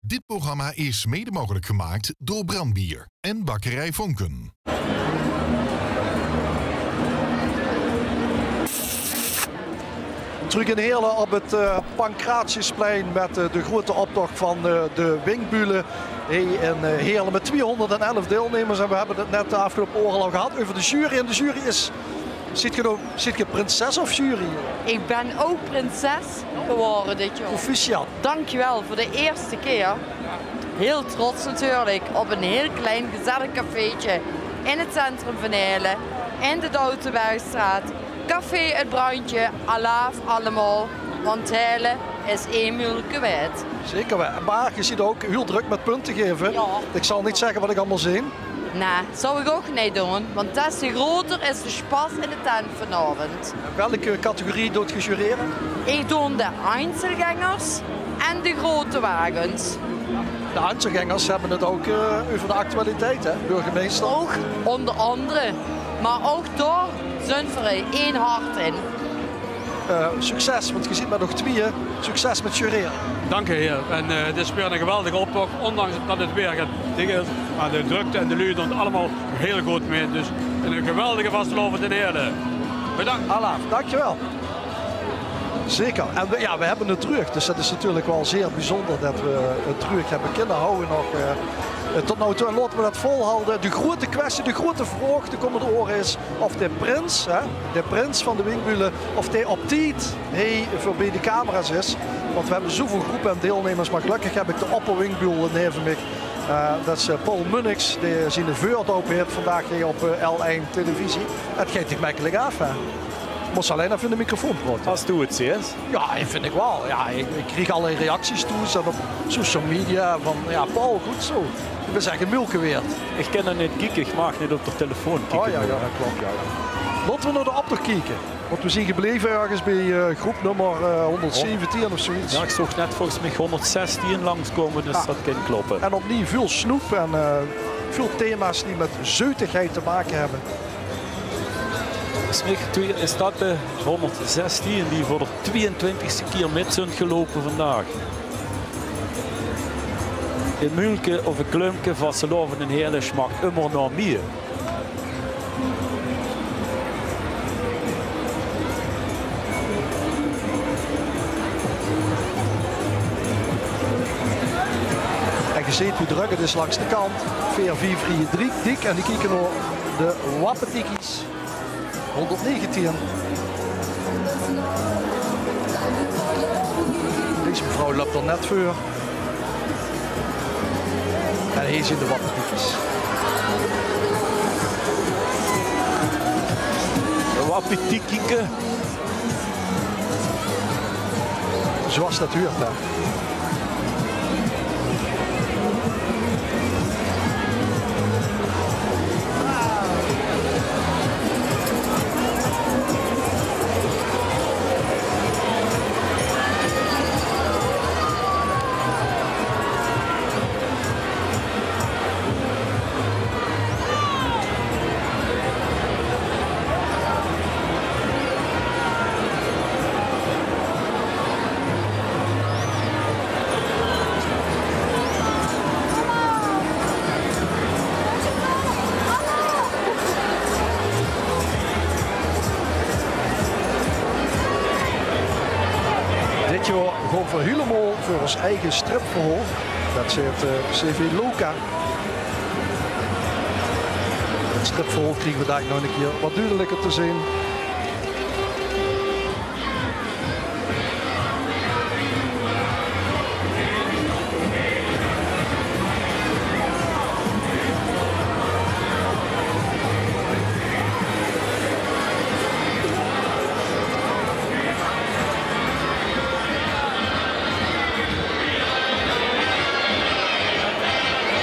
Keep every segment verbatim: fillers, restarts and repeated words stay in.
Dit programma is mede mogelijk gemaakt door Brandbier en Bakkerij Vonken. Truuk in Heerle op 't, eh, Pancratiusplein mit, eh, de groete optoch van, eh, de Winkbülle. Hie in, eh, Heerle mit twiehonderdelf deilnummers. En we höbbe 't net de aafgeloupe oere al gehad euver de jury. En de jury is, ziet geer noe, ziet geer prinses of jury? Ik ben ook prinses geworden dit jaar. Proficiat. Dankjewel voor de eerste keer. Heel trots natuurlijk op een heel klein gezellig cafeetje in het centrum van Heerle, in de Doutebergstraat. Café Het Bruintje, alaaf allemaol, want Heerle is één Mülke wierd. Zeker waal. Maar ge ziet ook, hiel druk mit punte geve. Ja. Ik zal niet zegge wat ik allemaol zeen. Nae, zou ik ook niet doen, want des te groter is de spas in de tent vanavond. En welke categorie doot ge jurere? Ik doon de Einzelgängers en de grote wagens. De Einzelgängers höbbe 't ook, eh, euver de actualiteit, hè, burgemeester? Ook, onder andere. Maar ook daar zijn we één hart in. Eh, succes, want ge ziet mit nog twieë. Succes mit jurere. Dank u, heer. En, eh, het is weer een geweldige optocht, ondanks dat het weer get dik is. Maar de drukte en de luuj doen het allemaal heel goed mee. Dus een geweldige vastelaovend in Heerle. Bedankt. Alaaf, dankjewel. Zeker. En we, ja, we höbbe 't truuk. Dus dat is natuurlijk wel zeer bijzonder dat we 't truuk höbbe kinne hawwe nog, eh, tot noe toe. En laote we dat volhalde. De groete kwestie, de groete vraog de komende oere is of de prins, hè, de prins van de Winkbülle, of dae op tied hie veur bie de camera's is. Want we höbbe zoeväöl groepe en deilnummers. Maar gelökkig höb ik de opperwinkbülle neve mich. Eh, dat is, eh, Paul Munniks, dae ziene veurdoop haet vandaag hie op, eh, L1 televisie. Het geit dich mekkelik aaf, hè? Mós allein effe in de microfoon praote. As doe het zees. Ja, dat vind ik wel. Ja, ik, ik krieg allerlei reacties toe, en op social media van, ja, Paul, goed zo. Ik ben zeker Mülke wierd. Ik kan er niet kieke, ik mag niet op de telefoon kieke. Oh ja, ja, dat klopt, ja, ja. Laote we noe de optoch kieke. Want we zien gebleve örges bie, eh, groep nummer, eh, honderdzeventien of zoiets. Ja, ik zoog net volgens mich honderdzestien langskomen, dus dat kan kloppe. En opnieuw väöl snoep en, eh, väöl thema's die mit zeutigheid te make höbbe. Volgens mich twee, is dat de honderdzestien die veur de twieëntwintigste kier mit zunt geloupe vandaag. Ein Mülke of ein Klumke vastelaovend in Heerle smaak ummer nao mieë. En ge zeet wie drök het is langs de kant. Veer, vief rieje drie, diek. En die kieke nao de Wappetiekies. Honderdnegentien. Deze mevrouw löp er net veur. En hie zien de Wappetiekies. De Wappetiekieke. Zoeas dat huurt, hè. Dit jaor gaon v'r hielemaol veur ós eige stripverhaol. Dat zit, eh, C V Loka. Het stripverhaol kriege v'r dalik nog ein kier wat duudeliker te zeen.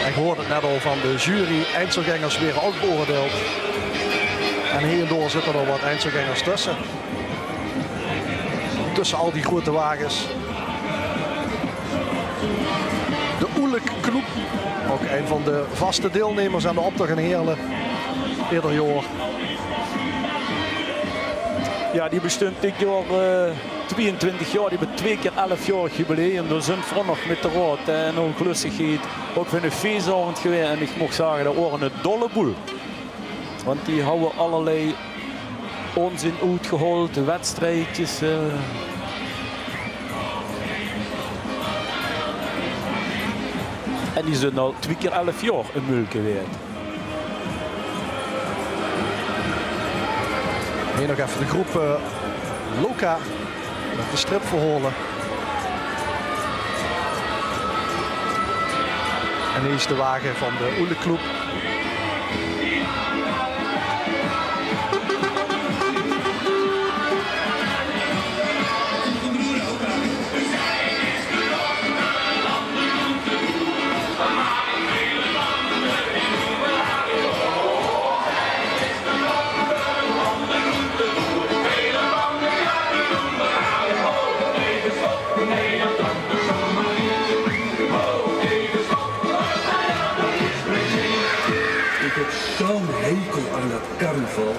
Ik hoorde het net al van de jury, Einzelgängers waere ouk beoordeeld. En hie en dao zitte d'r wat Einzelgängers tösse. Tösse al die groete wages. De Oelek Club, ouk ein van de vaste deilnummers aan de optoch in Heerle. Eder jaor. Ja, die bestunt dit jaor, eh, twieëntwintig jaor. Die höbbe twee kier elf jaor jubileum. Dao zunt v'r ouch nog mit de raod, eh, en óngelustigheid ouch weer 'ne fiesaovend gewaes. En ich mót zage, det waor 'ne dolle boel. Want die hawwe allerlei ónzin oetgehaold, wedstriedjes, eh. En die zunt al twee kier elf jaor in Mulke gewaes. Hie nog effe de groep, eh, Loka mit de stripverhaole. En hie is de wage van de Oeleclub. Ich höb zo'n hekel aan det carnaval.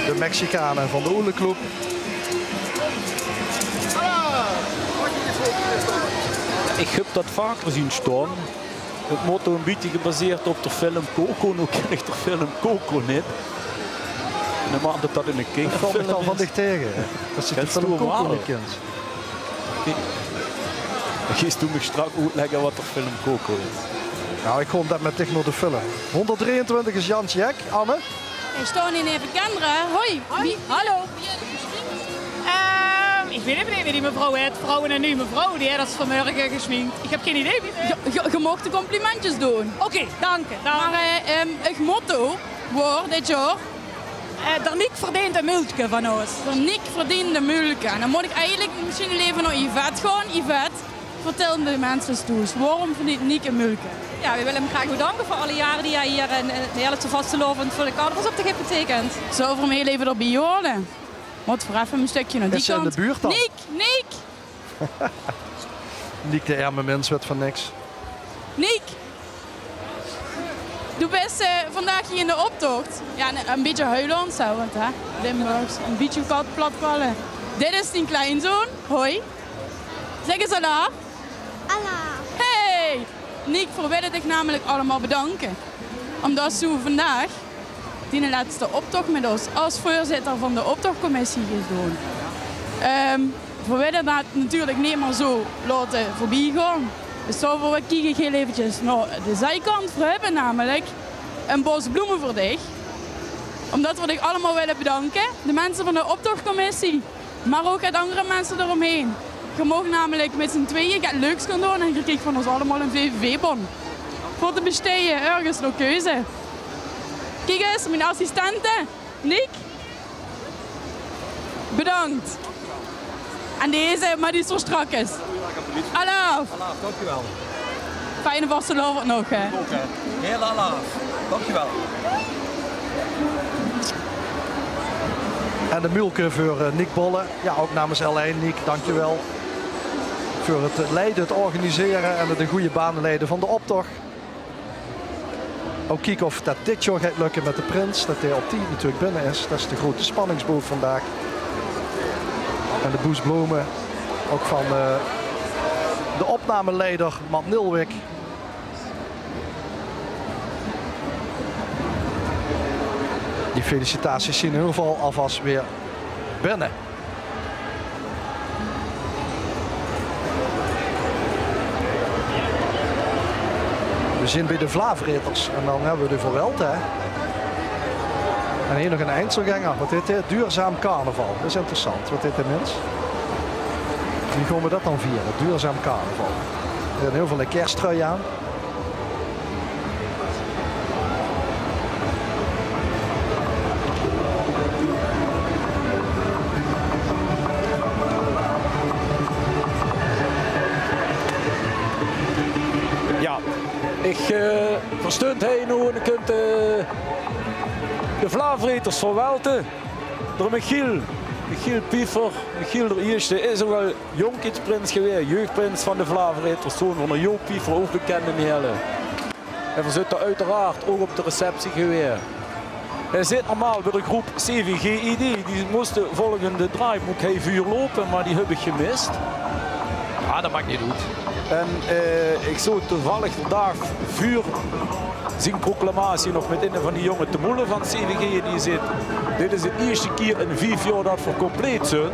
De Mexicane van de Oeleclub. Ich höb det vaker zeen staon. Het motto ein bietje gebaseerd op de film Coco. Noe kin ich de film Coco neet. En dan maak det det in ein kinderfilm is. Dao kóm ich dan van dich taege, hè. Det se de film Coco neet kins. Geis doe mich straks oetlègke waat de film Coco is? Noe, ich gaon det mit dich nao de film. Hónderddrieëntwintig is Jans Jek, Anne. Ich staon hie neve kinder, hè. Hoi. Hoi. Wie, hallo. Ehm, ich weit neet wie die mevrouw hèt. Vrouw en ein nuuj mevrouw, die haet ós vanmorge gesmink. Ich höb gein idee wie. Ge, ge, ge moogt de complimentjes doon. Oké, dank uch. Mer, eh, ehm, 't motto waor dit jaor, eh, d'r Niek verdeent e mulke van ós. D'r Niek verdeent e mulke. En dan mót ich eigelik mesjien effe nao Yvette gaon. Yvette, vertèl de minse ins thoes, waorom verdeent Niek e mulke? Ja, we wille 'm graag bedanke veur alle jaore die hae hie in, in de Heerlikse vastelaovend veur de carnavalsoptoch haet beteikend. Zölle v'r 'm hiel effe d'rbie haole? Mótte v'r effe e stökske nao die kant. Is ze in de buurt dan? Niek, Niek! Niek, de erme mins, wèt van niks. Niek! Doe bis, eh, vandaag hie in de optoch. Ja, e, e bietje Huilands, hè, want, hè, Limburgs, e bietje plat, platkalle. Dit is dien kleinzoon. Hoi. Zèk ins alaaf. Alaaf. Hey! Niek, veer wille dich namelik allemaol bedanke. Ómdats doe vandaag diene lètste optoch mit ós es veurzitter van de optochcommissie geis doon. Ehm, veer wille det natuurlik neet mer zo laote veurbie gaon. Dus daoveur kiek ich hiel effekes nao de ziekant. Veer höbbe namelik ein bos bloeme veur dich. Ómdat veer dich allemaol wille bedanke. De minse van de optochcommissie, mer ouch get anger minse d'romhaer. Geer moogt namelik mit zien twieë get leuks gaon doon en geer kriegt van ós allemaol ein V V V-bon. Veur te bestejje, örges nao keuze. Kiek ins, mien assistente, Niek. Bedank. En deze, mer die is veur strakkes. Alaaf. Alaaf, dankjewel. Fijne vastelaovend nog, hè. Ouch, hè. Hiel alaaf. Dankjewel. En de mulke veur, eh, Niek Bolle. Ja, ouch namens L één, Niek, dankjewel. Veur het leie, het organisere en het in gooj bane leie van de optoch. Ouch kieke of det dit jaor geit lökke mit de prins, det dae op tied natuurlik binne is. Det is de groeate spanningsboog vandaag. En de boes blome, ouch van, eh, de opnameleider Mat Nilwik. Die felicitaties zien in eder geval alvas weer binne. We zien bie de Vlaavreters en dan höbbe we de Vuelta, hè. En hie nog ein einzelganger. Waat heet dit? Duurzaam carnaval. Det is interessant. Waat heet de mins? Wie gaon we det dan viere? Duurzaam carnaval. D'r zeen hiel väöl ein kerstrui aan. Jao, ich, eh, verstund hie noe en kump, eh, de Vlaavreters van Welte. D'r Michiel, Michiel Piefer, Michiel d'r Ieësjte, is ouch al jónkingsprins gewaes, jeugprins van de Vlaavreters, zoon van d'r Joop Piefer, ouch bekènd in Heële. En veer zitte oeteraard ouch op de receptie gewaes. Hae zit normaal bie de groep C V G I D. Die móste volgende draaiboek hie vuur loupe, mer die höb ich gemis. Jao, det maak neet oet. En, eh, ich zoot toevallig de daag vuur zien proclamatie nog mit inne van die jónge te moele van C V G I D zit. Dit is de ieësjte kier in vief jaor det veer compleet zunt.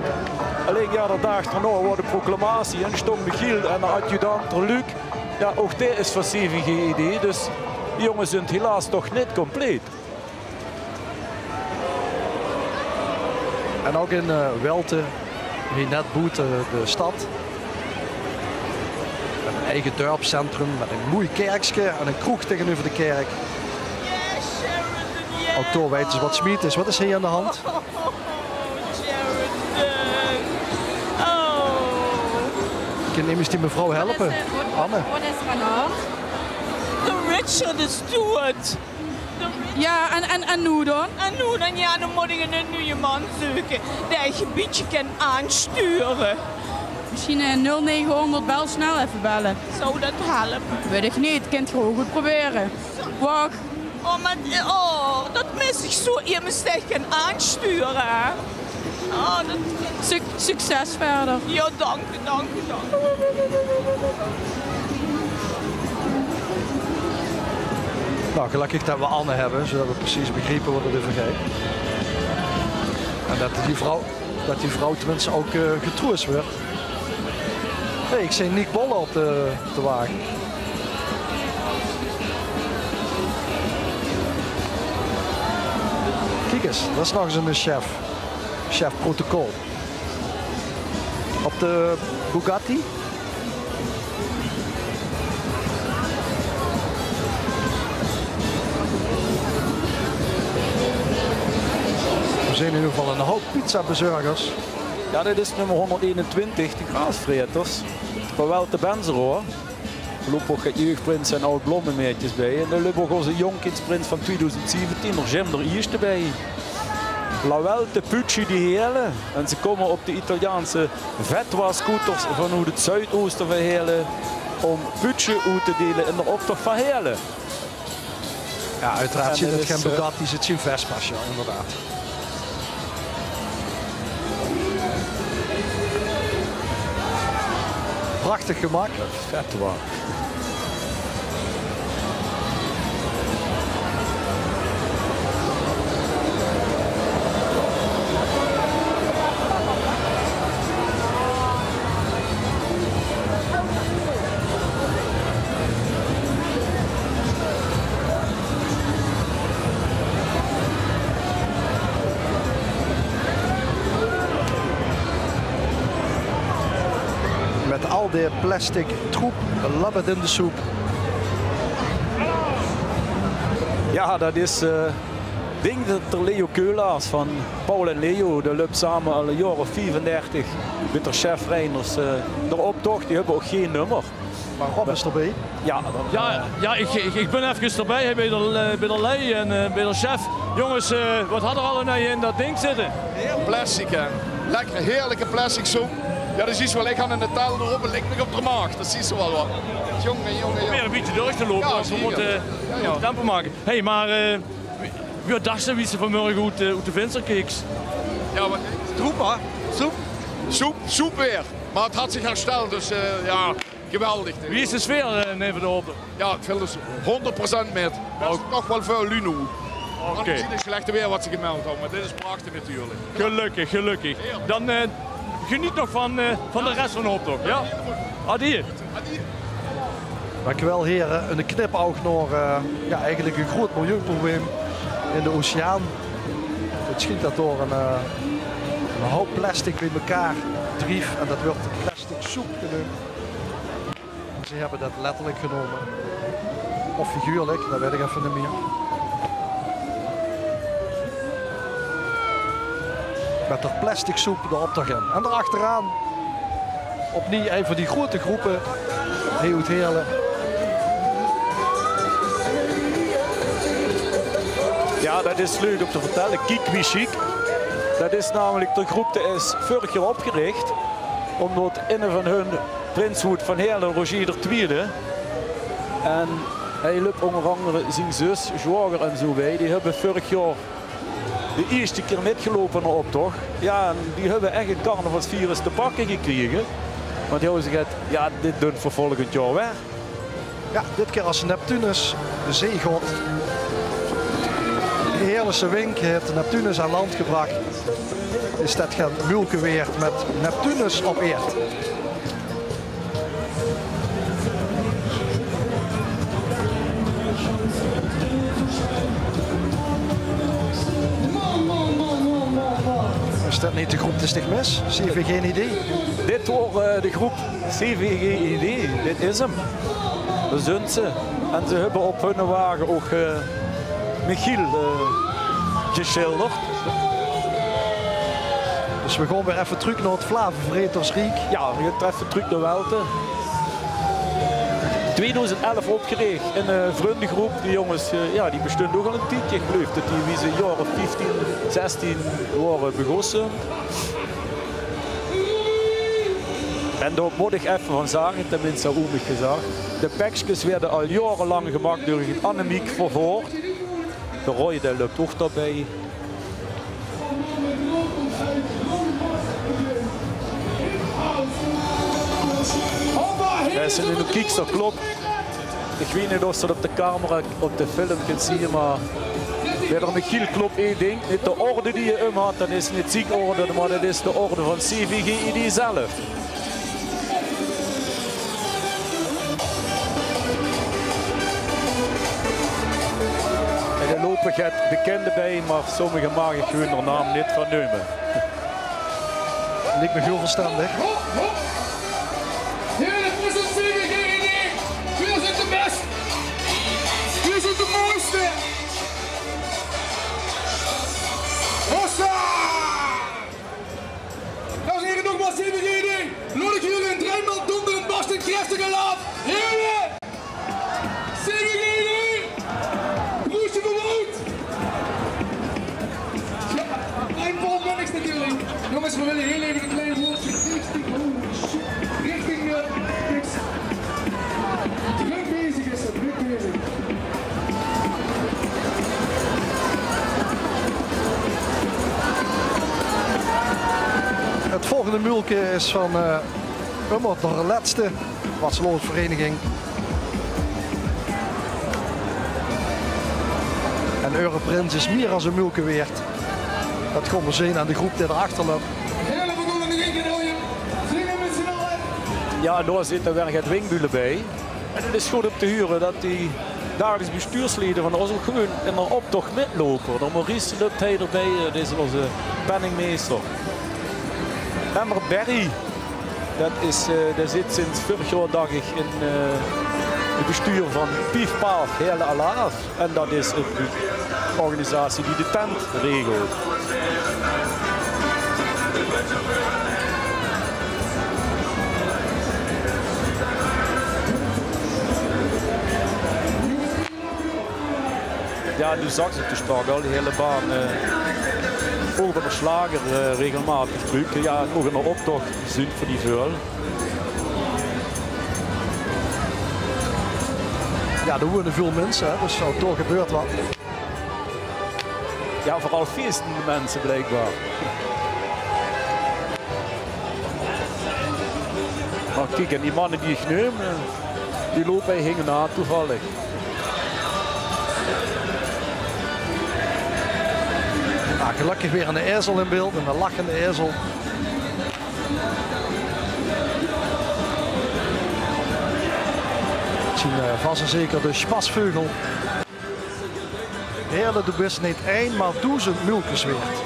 Allein jao, de daag daonao waas de proclamatie en stóng Michiel en d'r adjudant d'r Luc. Jao, ouch dae is van C V G I D, dus die jónges zunt helaas toch neet compleet. En ouch in, eh, Welte, hie net boete de stad. Ein eige dörpscentrum mit ein moei kèrkske en ein kroeg taengeneuver de kèrk. Ouch dao weite ze waat smiet is. Waat is hie aan de hand? Kin emes die mevrouw helpe? Anne? Waat is d'r aan de hand? De Richard is doead. Jao, en, en, en noe dan? En noe dan, jao, dan mót ich eine nuje man zeuke dae ich e bietje kin aansture. Mesjien, eh, nul nege hóngerd bel snel effe belle. Zou det helpe? Weit ich neet, kint geer ouch good probere. Wach. Oh, mer, oh, det mis ich zo, emes dae ich kin aansture, hè. Oh, det... Suc-, succes wiejer. Jao, dank. Noe, gelökkig det we Anne höbbe, zodet we precies begriepe wo 't euver geit. En det die vrouw, det die vrouw tenminste ouch, eh, getroos wuuert. Hé, ich zeen Nick Bolle op de, op de wage. Kiek ins, det is nog ins eine chef. Chef protocol. Op de Bugatti. We zeen in eder geval eine houp pizzabezörgers. Jao, dit is nummer hóngerdeenentwintig, de Graasvraeters. Van Welte Benseroa. Veurlopig get jeugdprinse en aod blómmemeidjes bie. En dao löp ouch ózze jónkingsprins van twiedoezend zeventien, d'r Jim d'r Ieësjte bie. La Welte Pucci di Heële. En ze kómme op de Italiaanse Vetwa-scooters vanoet 't zuidooste van Heële óm pucci oet te deile in d'r optoch van Heële. Jao, oeteraard zeen 't gein Bugatti's, 't zeen Vespa's, jao, inderdaad. Prachtig gemaak. Vetwa. Mit al die plastic troep, labbet in de soep. Jao, det is, eh, dink det d'r Leo Keulaers van Paul en Leo, dae löp same al e jaor of viefendertig mit d'r chef Reinders, eh, d'r optoch. Die höbbe ouch gein nummer. Mer Rob is d'rbie. Jao, jao, ich, ich, ich bön efkes d'rbie, hè, bie de, eh, bie de lei en, eh, bie de chef. Jónges, eh, waat hat d'r allemaol in det dink zitte? Plastic, hè. Lekker, heerlike plastic soep. Jao, det zuus se waal, ich han eine tel d'rop en lik mich op de maag. Det zuus se waal waat. Jónge, jónge, jónge. Probeer e bietje durch te loupe, want veer mótte, eh, tempo make. Hé, mer, eh, wie, wie dachs se wie se vanmorge oet, eh, oet de vinster keeks? Jao, mer troep, hè? Soep. Soep, soep weer. Mer 't hat zich hersteld, dus, eh, jao. Geweldig, hè. Wie is de sfeer, eh, neve de optoch? Jao, 't vilt dus hóngerd procent mit. Mer ouch toch waal väöl luuj noe. Oké. Aangezeen 't slechte waer waat ze gemeld hadde, mer dit is prachtig natuurlik. Gelökkig, gelökkig. Dan, eh, geneet nog van, eh, van de res van de optoch, jao? Adieë. Adieë. Dankjewel, heren. Ein knipoug nao, eh, jao, eigelik ein groeët milieuprobleem in de oceaan. 't Sjient det dao ein, eh, ein houp plastic bie-ein drief en det wuuert plastic. Soep genomen. Ze hebbe det letterlik genome. Of figuurlik, det weit ich effe neet mieë. Mit de plastic soep de optoch in. En d'r achteraan opnuuj ein van die groeëte groepe. Hie oet Heerle. Jao, det is leuk óm te vertèlle. Kiek wie sjiek. Det is namelik de groep, die is vörig jaor opgerich. Ómdet eine van hun prins woort van Heerle, Roger d'r Twiede. En hae löp ónger angere zien zus, zwaoger en zoe wiejer. Die höbbe vörig jaor de ierste kier mitgeloupe nao d'n optoch. Jao, en die höbbe ech 't carnavalsvirus te pakke gekrege. Want die höbbe gezag: jao, dit doon v'r volgend jaor weer. Jao, dit kier es Neptunus, de zeegod. De Heerlese wink haet Neptunus aan land gebrach. Is det gein muulke waerd mit Neptunus op eerd? Is det neet de groep die zich mis? C V G N I D? Dit waor, eh, de groep C V G I D, dit is 'm. Dao zunt ze. En ze höbbe op hunne wage ouch, eh, Michiel, eh, gesjilderd. Dus v'r gaon weer effe trök nao 't Vlavevretersriek. Jao, v'r gaon effe trök nao Welte. Tweedoezend elf opgerich, 'n, eh, vrundegroep. Die jónges, eh, jao, die besjtunt ouch al 'n tiedje. Ich geluif det die, wie ze 'n jaor of vieftien, zestien waore, begós zunt. En dao mót ich effe van zage, tenminste, oe mich gezag, de pekskes waerde al jaorelang gemaak door 't Annemiek Vervoort. De Roy, dae löp ouch d'rbie. Dae is in de kiekster, klop. Ich weit neet of se det op de camera, op de film kins zeen, mer bie d'r Michiel klop ein dink. Neet de orde die hae um hat, det is neet zien orde, mer det is de orde van C V G I D zelf. En d'r loupe get bekinde bie, mer sommige maag ich gewoon d'r naam neet van neume. Liek mich hiel verstandig. Hop, hop. Heerlijk, veer zeen C V G I D. Veer zeen de bèste. Veer zeen de mooiste. Hossa! Dames en heren, nogmaals C V G I D. Laot ich hie 'n driemaal donderend, barstend, krachtige laaf here. C V G I D. Proesje veur Wout. Jao, ein paar minniks natuurlik. Jónges, veer wille hiel effe e klein wäördje richting, richting, eh, niks. Drök bezig is 't, drök bezig. 't Volgende muulke is van, eh, ummer d'r lètste vastelaovesvereiniging. En eure prins is mieë es e muulke waerd. Det gaon v'r zeen aan de groep die d'r achter löp. Jao, en dao zit d'r weer get wingbuule bie. En 't is good óm te hure det die dagelijks bestuursliede van ós ouch gewoon in d'r optoch mitloupe. D'r Maurice löp hie d'rbie, eh, det is ózze penningmeister. Emmer Berry, det is, eh, dae zit sinds vörig jaor, dach ich, in, eh, 't bestuur van Pief Paaf Heerle Alaaf. En det is 'n organisatie die de tent regelt. Jao, doe zaks 't dus toch al, die hiele baan, eh, ouch bie de sjlager, eh, regelmaotig gebroek. Jao, ouch in d'r optoch zunt v'r die väöl. Jao, d'r woeëne väöl minse, hè, dus ouch dao gebeurt get. Jao, veural fiestende minse, bliekbaar. Mer kiek, en die manne die ich neum, eh, die loupe hie hingenaan toevallig. Jao, gelökkig weer 'nen ezel in beeld, 'ne lachende ezel. Zien, eh, vas en zeker de sjpasveugel. Heerle, doe bis neet ein, mer doezend muulkes waerd.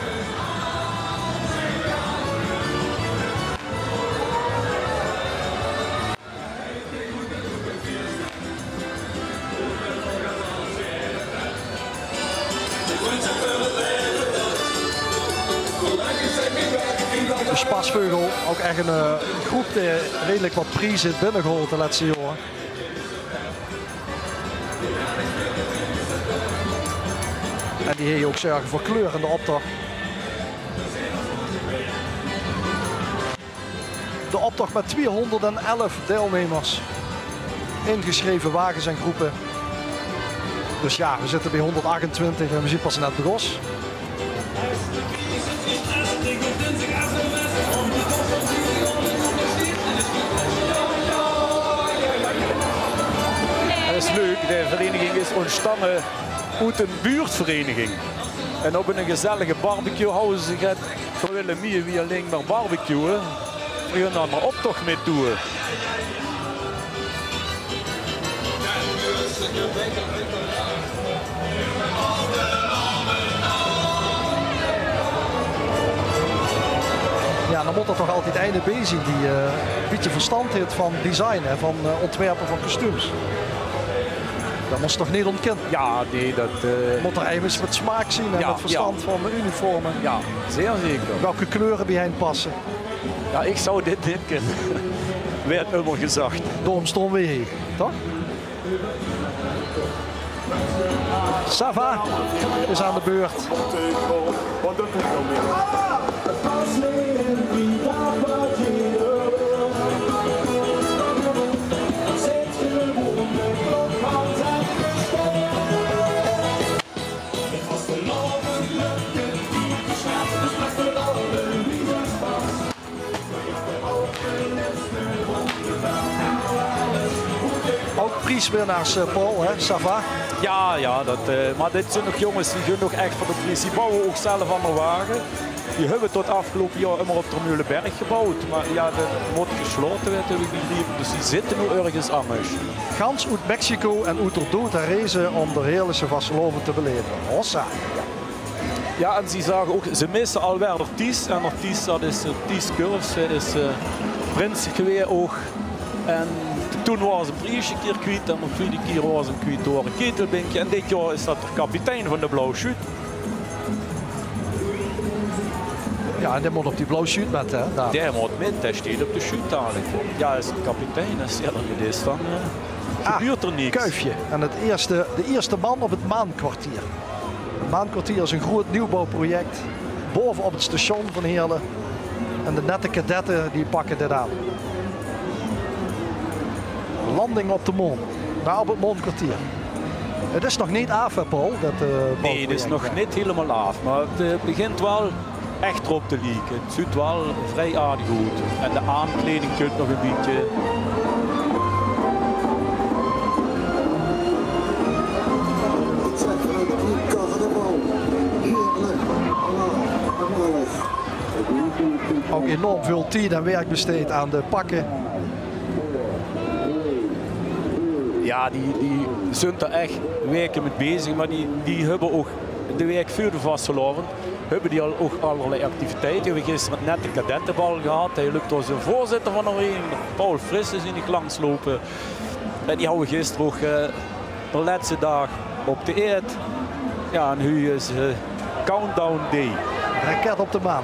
De Sjpasveugel, ouch ech 'n, eh, groep die redelik wat prieze haet binnegehaold de lètste jaore. En die hie ouch zörge veur kleur in de optoch. De optoch mit twieëhónderdelf deilnummers. Ingesjreve wages en groepe. Dus jao, veer zitte bie hónderdachtentwintig en veer zien pas net begós. 't Is leuk, de vereiniging is óntstange oet 'n buurtvereiniging. En op 'n gezellige barbecue hawwe ze zich 't Veer wille mieë wie allein mer barbecue, hè. Veer gaon dan mer optoch mit doon. Jao, dan mót d'r toch altied eine bie zien die, eh, e bietje verstand haet van design, hè, van, eh, óntwerpe van kostuums. Dat mós se toch neet óntkinne? Jao, nae, dat, eh, mót d'r eine mit smaak zien en jao, mit verstand van de uniforme. Jao, zeer zeker. Welke kleure bie-ein passe? Jao, ich zou dit neet kinne. Waert ummer gezag. Daorum staon veer hie, toch? Sava is aan de beurt. Ouch prieswinnaars, eh, Paul, hè? Sava? Jao, jao, dat, eh, mer dit zien nog jónges die gaon nog ech veur de pries. Die bouwe ouch zelf aan de wage. Die höbbe tot aafgeloupe jaor ummer op de Meuleberg gebouwd. Mer jao, dat mót gesjlaote waere, höb ich begrepe. Dus die zitte noe örges angers. Gans oet Mexico en oet d'r dood herrezen óm d'r Heëlesje vastelaovend te belaeve. Hossa! Jao, en ze zage ouch, ze misse alweer d'r Ties. En d'r Ties, dat is, eh, Ties Curfs. Hae is, eh, prins gewaes ouch. En toen waor ze 'n priesje 'ne kier kwiet. En d'r twiede kier waor ze 'm kwiet door e ketelbinkje. En dit jaor is dat d'r kapitein van de Blauw Sjuut. Jao, en dae mót op die Blauw Sjuut mit, hè? Dae mót mit, dae steit op de sjuut dalik. Jao, is d'r kapitein, es 'r d'r neet is, dan, eh, gebeurt d'r niks. Kuifje. En 't ierste, de ierste man op 't Maankwartier. 't Maankwartier is 'n groeët nuujbouwproject baove op 't station van Heële. En de nette kadette die pakke dit aan. Landing op de maan. Dao op 't Maankwartier. 't Is nog neet aaf, hè, Paul, dat, eh, bouwproject, hè? Nae, 't is nog neet hielemaol aaf, mer 't, eh, begint waal ech d'rop te lieke. 't Zuut waal vrie aardig oet. En de aankleiding kump nog e bietje. Ouch enorm väöl tied en werk besteed aan de pakke. Jao, die, die zunt d'r ech waeke mit bezig, mer die, die höbbe ouch de waek veur de vastelaovend höbbe die al ouch allerlei activiteite. Veer höbbe gister 't nette kadettebal gehad. Hae löp door zien veurzitter van de vereniging, Paul Frissen, zien ich langs loupe. En die hawwe gister ouch, eh, de lètste daag op de eerd. Jao, en noe is, eh, Countdown Day. Raket op de maan.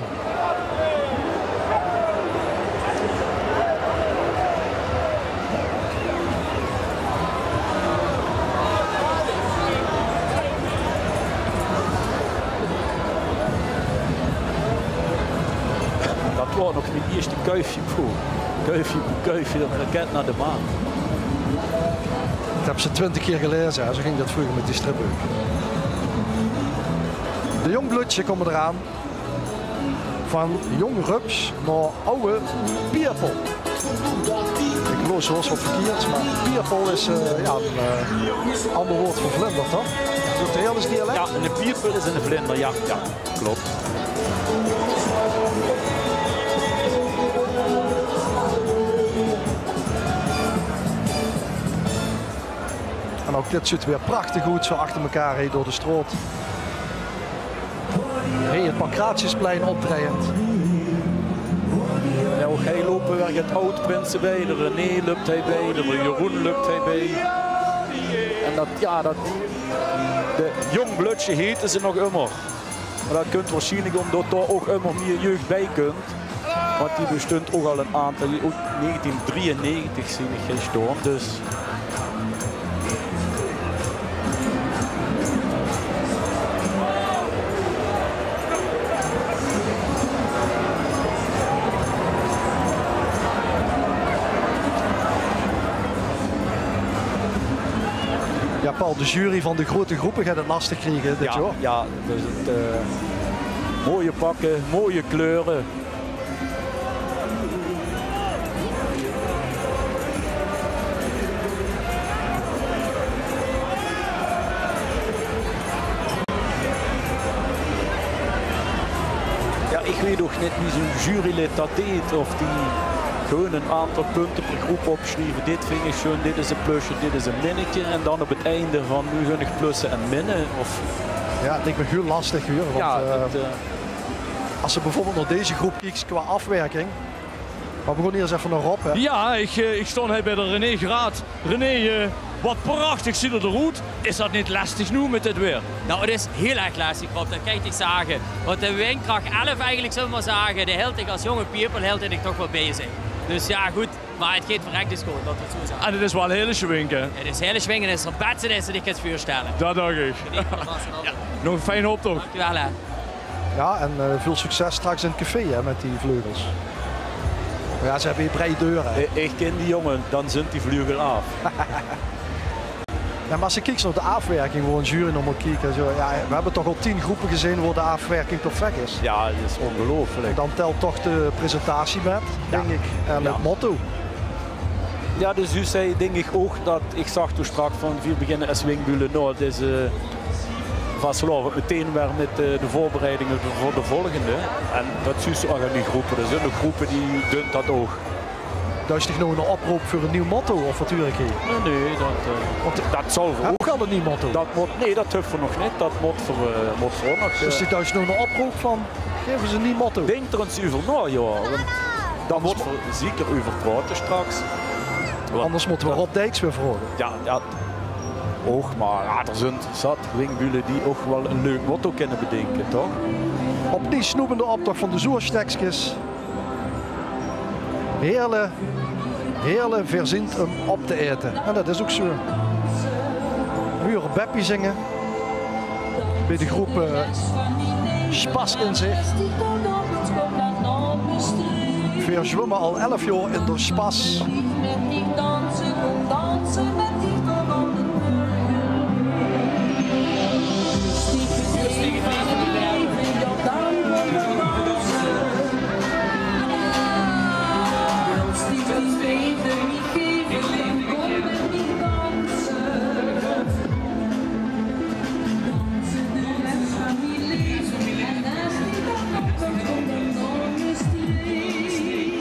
Dat waor nog mien ierste kuifje, poeh. Kuifje, poeh, kuifje, raket nao de maan. Dat höbs se twintig kier gelaeze, hè? Zoe góng dat vreuger mit die stripbeuk. De jóngbloedsje kómme d'raan. Van jóng rups nao awwe pierpel. Ich laos waal ins get verkierds, mer pierpel is, eh, jao, 'n, eh, anger waord veur vlinder, toch? Is dat 't Heëles dialek? Jao, 'ne pierpel is 'ne vlinder, jao, jao. Klop. En ouch dit zuut weer prachtig oet, zoe achter mekaar hie door de straot. Hie 't Pancratiusplein opdreiend. Jao, ouch hie loupe weer get aod-prinse bie. D'r René löp hie bie, d'r Jeroen löp hie bie. En dat, jao, dat Jóng Blötsje hete ze nog ummer. Mer dat kump waarsjienlik ómdat dao ouch ummer mieë jeug bie kump. Want die bestunt ouch al ein aantal, oet negentien drieënnegentig zeen ich hie staon, dus. Jao, Paul, de jury van de groeate gróppe geit 't lastig kriege dit jaor. Jao, dus 't, eh, mooie pakke, mooie kleure. Jao, ich weit ouch neet wie zoe'n jurylid dat deet, of die gewoon ein aantal punte per gróp opsjrieve. Dit vinj ich sjoen, dit is ein plusje, dit is ein minnetje. En dan op 't einde van, noe gaon ich plusse en minne, of... Jao, 't liek mich hiel lastig, huur, want, jao, eh, 't, eh, es se bieveurbeeld nao deze gróp kieks qua aafwerking. Mer veer gaon hie ins effe nao Rob, hè. Jao, ich, eh, ich staon hie bie de René Graat. René, eh, wat prachtig zuut 't d'r oet. Is dat neet lastig noe mit dit waer? Nou, 't is hiel erg lastig, Rob. Dat kan ich dich zage. Want de windkrach elf eigelik, zölle v'r mer zage, die hilt dich es jónge piepel, hilt die dich toch waal bezig. Dus jao, good. Mer 't geit verrek good, laote v'r 't zoe zage. En 't is waal hiel sjoen, hè? 't Is hiel sjoen en 't is 't bèste dat se dich kins veurstelle. Dat dach ich. Jao. Nog eine fijne optoch. Dankjewel, hè. Jao, en, eh, väöl succes straks in 't café, hè, mit die vleugels. Jao, ze höbbe hie breid deure, hè. Ich, ich kin die jónge, dan zint die vleugel aaf. Jao, mer es se kieks nao de aafwerking, wo ein jury nao mót kieke, zoe, jao, v'r höbbe toch al tien gróppe gezeen wo de aafwerking perfek is. Jao, dat is óngeluifelik. En dan tèlt toch de presentatie mit, dink ich, en 't motto. Jao, dus doe zag, dink ich ouch, dat ich zag toen straks van, veer beginne es Winkbülle, nou, dat is, eh, vastelaovend meteen weer mit, eh, de veurbereidinge veur de volgende. En dat zuus se ouch aan die gróppe. D'r zint nog gróppe die dunt dat ouch. Doon ze dich nog 'n oproop veur 'n nuuj motto of wat huur ich hie? Nae, nae, dat, eh, want dat zal veur... Höb geer al 'n nuuj motto? Dat mót, nae, dat höbbe v'r nog neet. Dat mót veur, eh, mót veur nog, eh... Dus die doon ze nog 'n oproop van, gaef ins 'n nuuj motto. Dink d'r ins euver nao, jao. Want dao mótte v'r zeker euver praote straks. Want anders mótte v'r Rob Dijks weer vraoge. Jao, jao. Och, mer jao, d'r zint zat Winkbülle die ouch waal 'n leuk motto kinne bedinke, toch? Op die snoepende optoch van de Zoerstekskes. Heerle, Heerle verzint um op te aete. En dat is ouch zoe. Hure Beppie zinge. Bie de groep, eh, Spass in Zich. Veer zwumme al elf jaor in de Spass.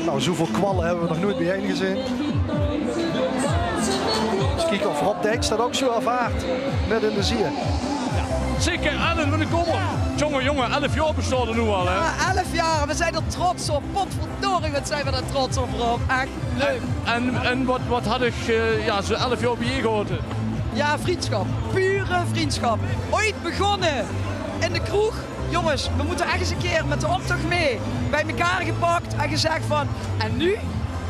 Nou, zoeväöl kwalle höbbe v'r nog noeit bie-ein gezeen. Ins kieke of Rob Dijks dat ouch zoe ervaart, mit in de ziel. Zeker, Ellen, wille kómme. Jónge, jónge, elf jaor bestaot 't noe al, hè? Jao, elf jaor. V'r zeen d'r trots op. Potverdorie, wat zeen v'r d'r trots op, Rob. Ech leuk. En, en, en wat, wat haw ich, eh, jao, zoe elf jaor bie-ein gehaoje? Jao, vriendschap. Pure vriendschap. Ooit begós in de kroeg. Jónges, v'r mótte ech ins 'ne kier mit de optoch mit bie-ein gepak en gezag van: en noe?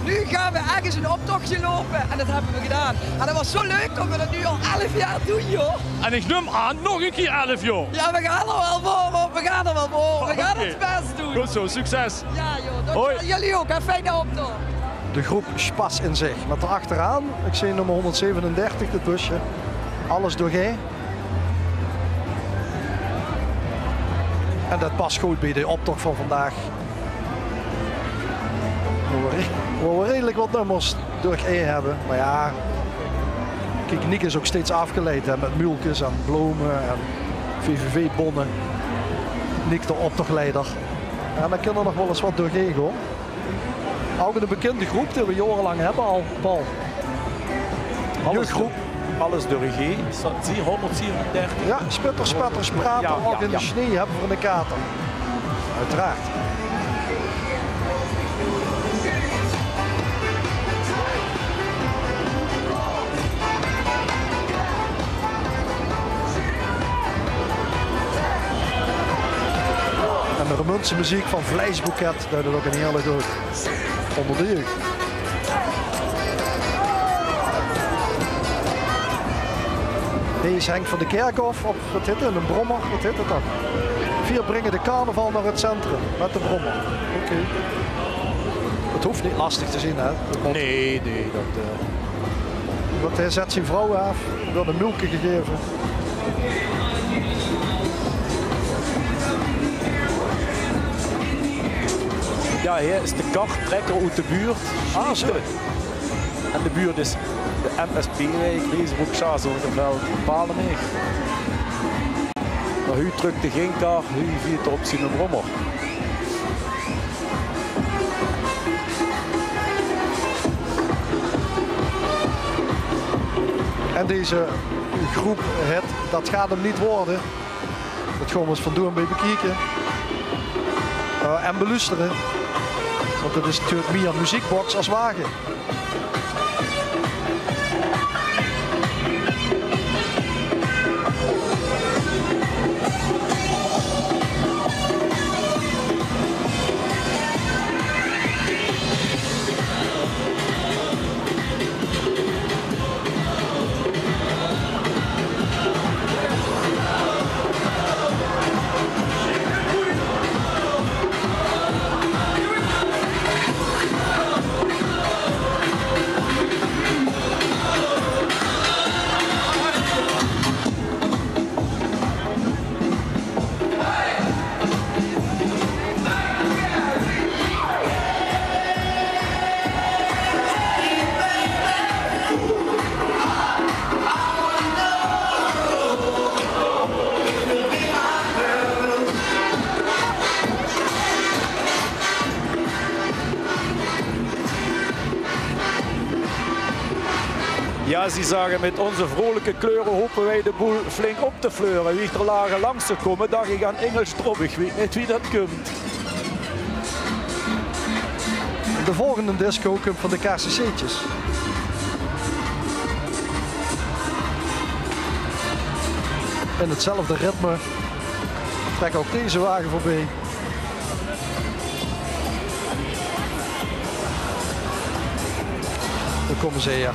Noe gaon v'r örges 'nen optoch loupe. En dat höbbe v'r gedaon. En dat waor zoe leuk dat v'r dat noe al elf jaor doon, joh. En ich num aan, nog 'ne kier elf jaor. Jao, v'r gaon d'r waal veur, v'r gaon d'r waal veur. V'r gaon ós bès doon. Good zoe, succes. Jao, joh. Hoi. Dankjewel. Geer ouch, hè. Fijne optoch. De groep Spass in Zich. Mit dao achteraan, ich zeen nummer hónderdzevenendertig, dat busje. Alles doorgae. En dat pas good bie de optoch van vandaag. Wo v'r re-, wo v'r redelik wat nummers doorgae höbbe. Mer jao, kiek, Nick is ouch steeds aafgeleid, hè, mit muulkes en blome en V V V-bónne. Nick, de optochleider. Jao, dan kin d'r nog waal ins wat doorgae gaon. Ouch 'n bekinde groep die v'r jaorelang höbbe al, Paul. Alles jeugdgroep. Alles doorgae. Is dat die hónderdzevenendertig? Jao, Spitters, Spetters, Praters, jao, ouch in de sjnee höbbe v'r 'ne kater. Oeteraard. De Remunjse meziek van Vleisboeket, det is ouch ein hieërlik good. Ónger die ouch. Deze is Henk van de Kerkhof op, waat heet 't, eine brommer, waat heet 't dan? Veer bringe de carnaval nao 't centrum mit de brommer. Oké. 't Hoof neet lastig te zeen, hè? Nae, nae, det, eh, Want hae zèt zien vrouw aaf, weurt ein milke gegaeve. Jao, hae is de kartrekker oet de buurt. Ah, zo. En de buurt is de M S P-wiek, Leesbrook, Sjaazorgeveld, Palemeer. Mer noe trök de ginkar, noe veert 'r op zien brommer. En deze groep, het, det geit 'm neet waere. Det gaon v'r ós vandoor ein bietje bekieke. Eh, en beluustere. Want 't is natuurlik mieër meziekbox es wage. Jao, zie zage: "Mit ózze vrolike kleure hope weej de boel flink op te fleure." Wie ich d'r later langs zoog kómme, dach ich aan Inge Strom. Ich weit neet wie det kump. De volgende disco kump van de K C C'tjes. In 'tzelfde ritme trèk ouch deze wage veurbie. Dao kómme ze, jao.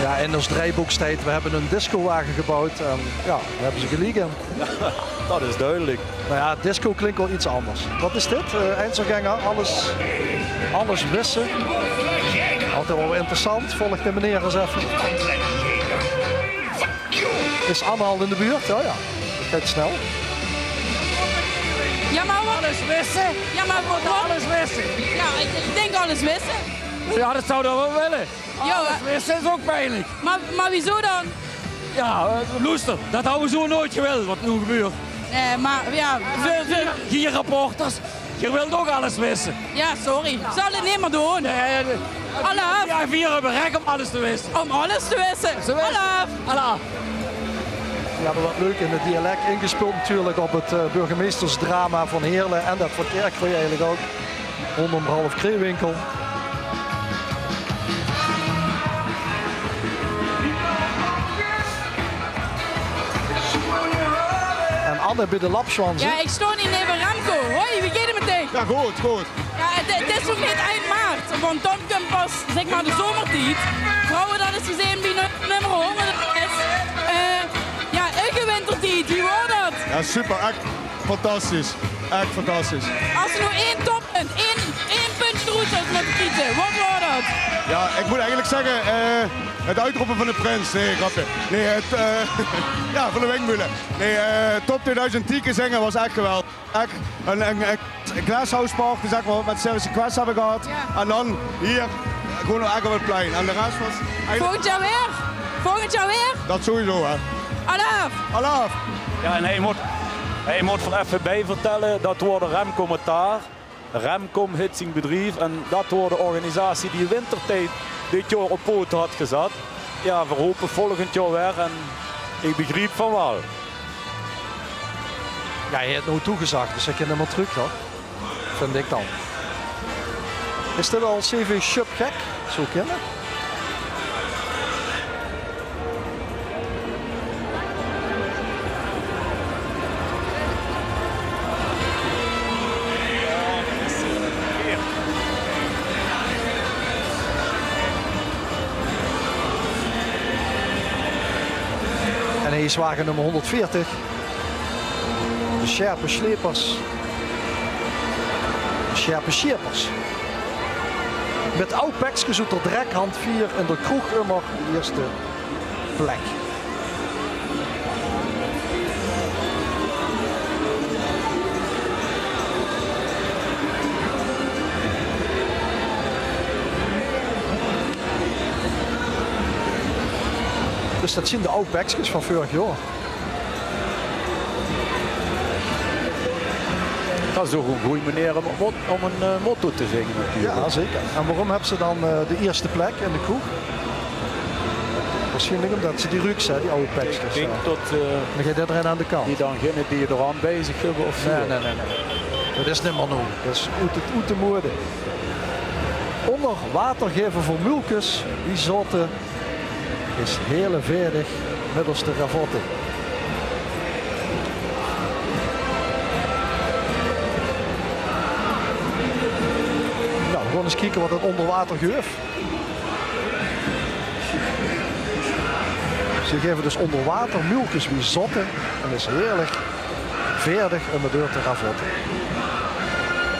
Jao, in ós draejbook steit: "We hebbe ein discowage gebouwd." En jao, dao hebbe ze geliek in. Det is dudelik. Mer jao, disco klink waal get angers. Waat is dit? Eh, Einzelgänger, alles, alles wisse. Altied waal weer interessant. Volg de meneer ins effe. Is Anne al in de buurt? Oh jao, det geit snel. Jao, mer waat alles wisse? Jao, mer waat alles wisse? Jao, ich, ich dink alles wisse. Jao, det zów ich waal wille. Jao, alles wisse is ouch pienlik. Mer, mer wieso dan? Jao, eh, loester, det hawwe v'r zo noeats gewild, waat noe gebeurt. Nae, mer jao, veur, veur... Hie, reporters, geer wilt ouch alles wisse. Jao, sorry. Zal 't neet mieër doon. Nae, nae. Alaaf. Jao, veer höbbe rech óm alles te wisse. Óm alles te wisse. Alaaf. Alaaf. Jao, mer waat leuk, in 't dialek ingespeeld natuurlik op 't, eh, burgemeistersdrama van Heerle en det van Kirchroa eigelik ouch. Róndóm Ralf Kreewinkel. En Anne bie de Lapsjwanze. Jao, ich stoon hie neve Remco. Hoi, wie geit 't mit dich? Jao, good, good. Jao, 't, 't is nog neet eind maart, want dan kump pas, zègk mer, de zomertied. Vrouwe, det is te zeen bie nu-, nummer hóngerd. Eh, jao, in de wintertied, wie waor det? Jao, super. Ech Fantastisch. Ech fantastisch. Es se noe ein toppunt, ein, ein puntje d'roet zóws mótte kieze, waat waor det? Jao, ich mót eigelik zègke, eh, 't oetrope van de prins. Nae, grapje. Nae, 't, eh, jao, van de Winkmölle. Nae, eh, top tweeduizend tien zinge waas ech geweldig. Ech ein, ein, ein Glasshouse-party, zègk mer, waat v'r mit Serge Quest höbbe gehad. Jao. En dan hie gewoon ech op 't plein. En de res waas eigelik... Volgend jaor weer? Volgend jaor weer? Det sowieso, hè. Alaaf! Alaaf! Jao, en ich mót, ich mót d'r effe bie vertèlle, det waor de Remcom Taar. Remcom heet zien bedrief en det waor de organisatie die Wintertied dit jaor op poot haet gezat. Jao, v'r hope volgend jaor weer en ich begriep van waal. Jao, hae haet noe toegezag, dus hae kin neet mie trök, toch? Vind ich dan. Is dit al C V Sjöp gek? Zou kinne. En hie is wage nummer honderdveertig. De Sjerpe Sjlepers. De Sjerpe Sjlepers. Mit aw pekskes oet d'r drek, hand veer in d'r kroeg ummer de ierste plek. Dus det zien de aw pekskes van veurig jaor. Det is ouch ein gooj meneer óm, óm ein, eh, motto te zinge natuurlik. Jao, zeker. En waorom höbbe ze dan, eh, de ierste plek in de kroeg? Waarsjienlik ómdet ze die ruuks, hè, die aw pekskes. Ich dink, eh, det, eh, dan geit ederein aan de kant. Die dan geine deodorant bie zich höbbe of zo. Nae, nae, nae, nae. Det is neet mie noe. Det is oet 't, oet de mode. Ónger water gaeve veur muulkes, wie zotte is hiel veerdig middels de ravotte. Nou, v'r gaon ins kieke waat det ónger water geuf. Ze gaeve dus ónger water muulkes wie zotte en is hierlik veerdig um 't deur te ravotte.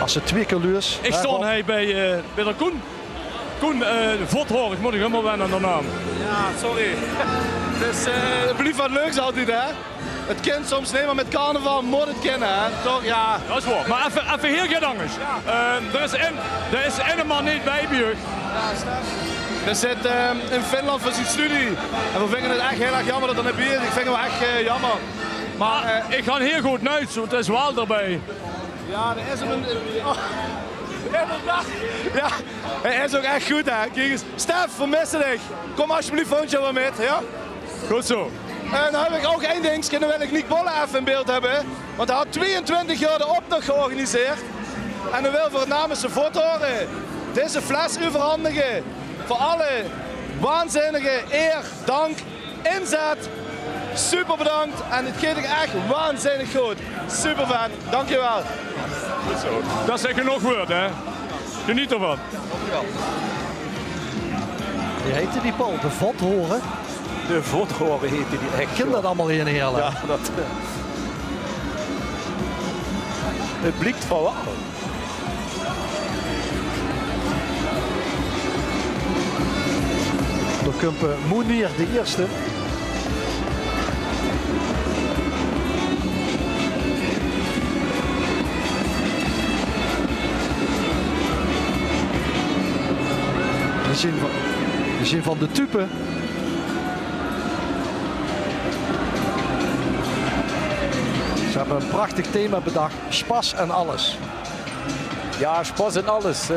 Es ze twieë kier luus... Ich stoon hie bie, eh, bie d'r Koen. Koen, eh, Vothorig, mót ich hielemaol wenne aan de naam. Jao, sorry. 't Is, eh, 't blief get leuks altied, hè? 't Kin soms neet, mer mit carnaval mót 't kinne, hè? Toch? Jao. Det is waor. Mer effe, effe hieël get angers. Jao. Eh, d'r is ein, d'r is eine man neet bie, bie uch. Jao, Stef. Dae zit, eh, in Finland veur zien studie. En veer vinge 't ech hieël erg jaomer det 'r neet bie is. Ich vinj 'm ech, eh, jaomer. Mer, eh, ich gaon hieël good nuits, want 't is waal d'rbie. Jao, det is 'm ein, oh, inderdaad. Jao, hae is ouch ech good, hè. Kiek ins. Stef, veer misse dich. Kóm alsjeblieft volgend jaor weer mit, jao? Good zo. En dan höb ich ouch ein dingske, dan wil ich Nick Bolle effe in beeld höbbe, want hae haet twieëntwintig jaor d'r optoch georganiseerd. En dan wille veer namens de Vothoren deze fles euverhandige veur alle waanzinnige eer, dank, inzet. Super bedank en 't geit uch ech waanzinnig good. Superfan, dankjewel. Good zo. Det is genóg wäörd, hè? Geneet d'rvan. Wie heite die, Paul? De Vothoren? De Vothoren heite die ech, jao. Ich kin det allemaol neet, Heerle. Jao, det, eh, 't bliek van waal. Dao kump, eh, Moenier de Ierste. Die zeen van, die zeen van de Tupe. Ze höbbe ein prachtig thema bedach. Sjpas en alles. Jao, sjpas en alles. Eh,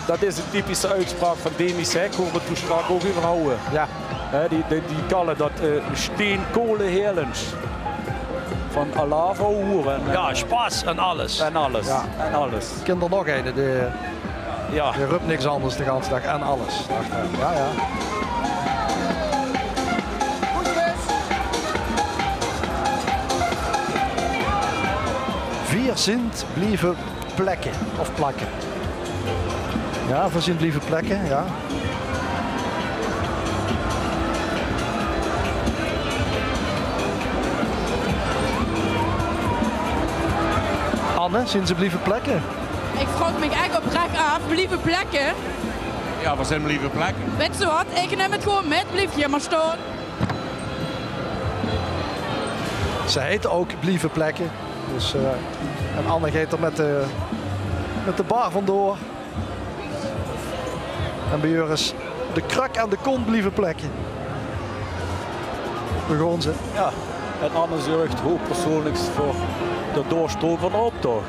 det is ein typische oetspraok van Demi Sec, wo v'r 't toen sjtrak ouch euver hawwe. Jao. Hè, die, die, die kalle det, eh, steenkolenhelens. Van alaaf, ouwe hoer. En, jao, eh, sjpas en alles. En alles. Jao. En alles. Ich kin d'r nog eine, dae, jao, dae rup niks angers de ganse daag. En alles. Dach, eh, jao, jao. Veer zint blieve plekke of plakke. Jao, veer zint blieve plekke, jao. Anne, zien ze blieve plekke? Ich vraog mich ech oprech aaf, blieve plekke? Jao, veer zien blieve plekke. Wèt geer wat? Ich num 't gewoen mit, blief geer mer staon. Ze heite ouch blieve plekke. Dus, eh, en Anne geit d'r mit de, mit de bar vandoor. En bie häör is de kruk aan de kont blieve plekke. Begon ze. Jao, en Anne zörg hoogpersoonlik veur de doorstroom van de optoch.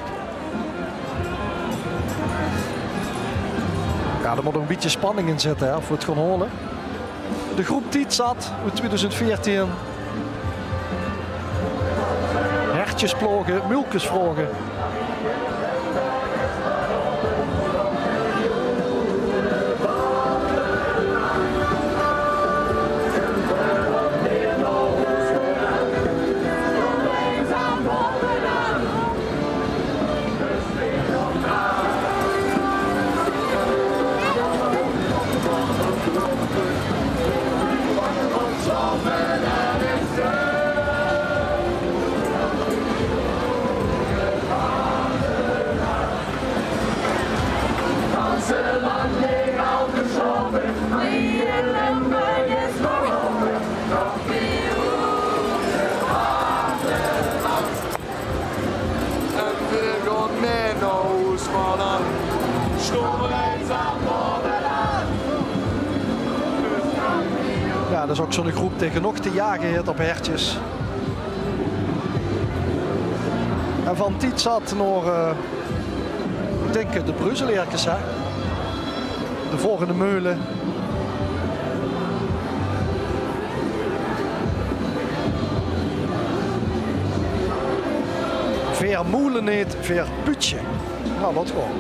Jao, d'r mót nog e bietje spanning in zitte, hè, of v'r 't gaon haole. De groep Tied zat oet tweeduizend veertien. Hertjes ploge, muulkes vraoge. En veer gaon mei nao hoes, manne. Sjtomme ins aan bovenaan. Jao, det is ouch zoe'n groep die genóg te jage haet op hertjes. En van Tied zat nao, eh, ich dink de Breuzeleerkes, hè? De volgende meule. Veer moele neet, veer puutsje. Noe, det gewoen.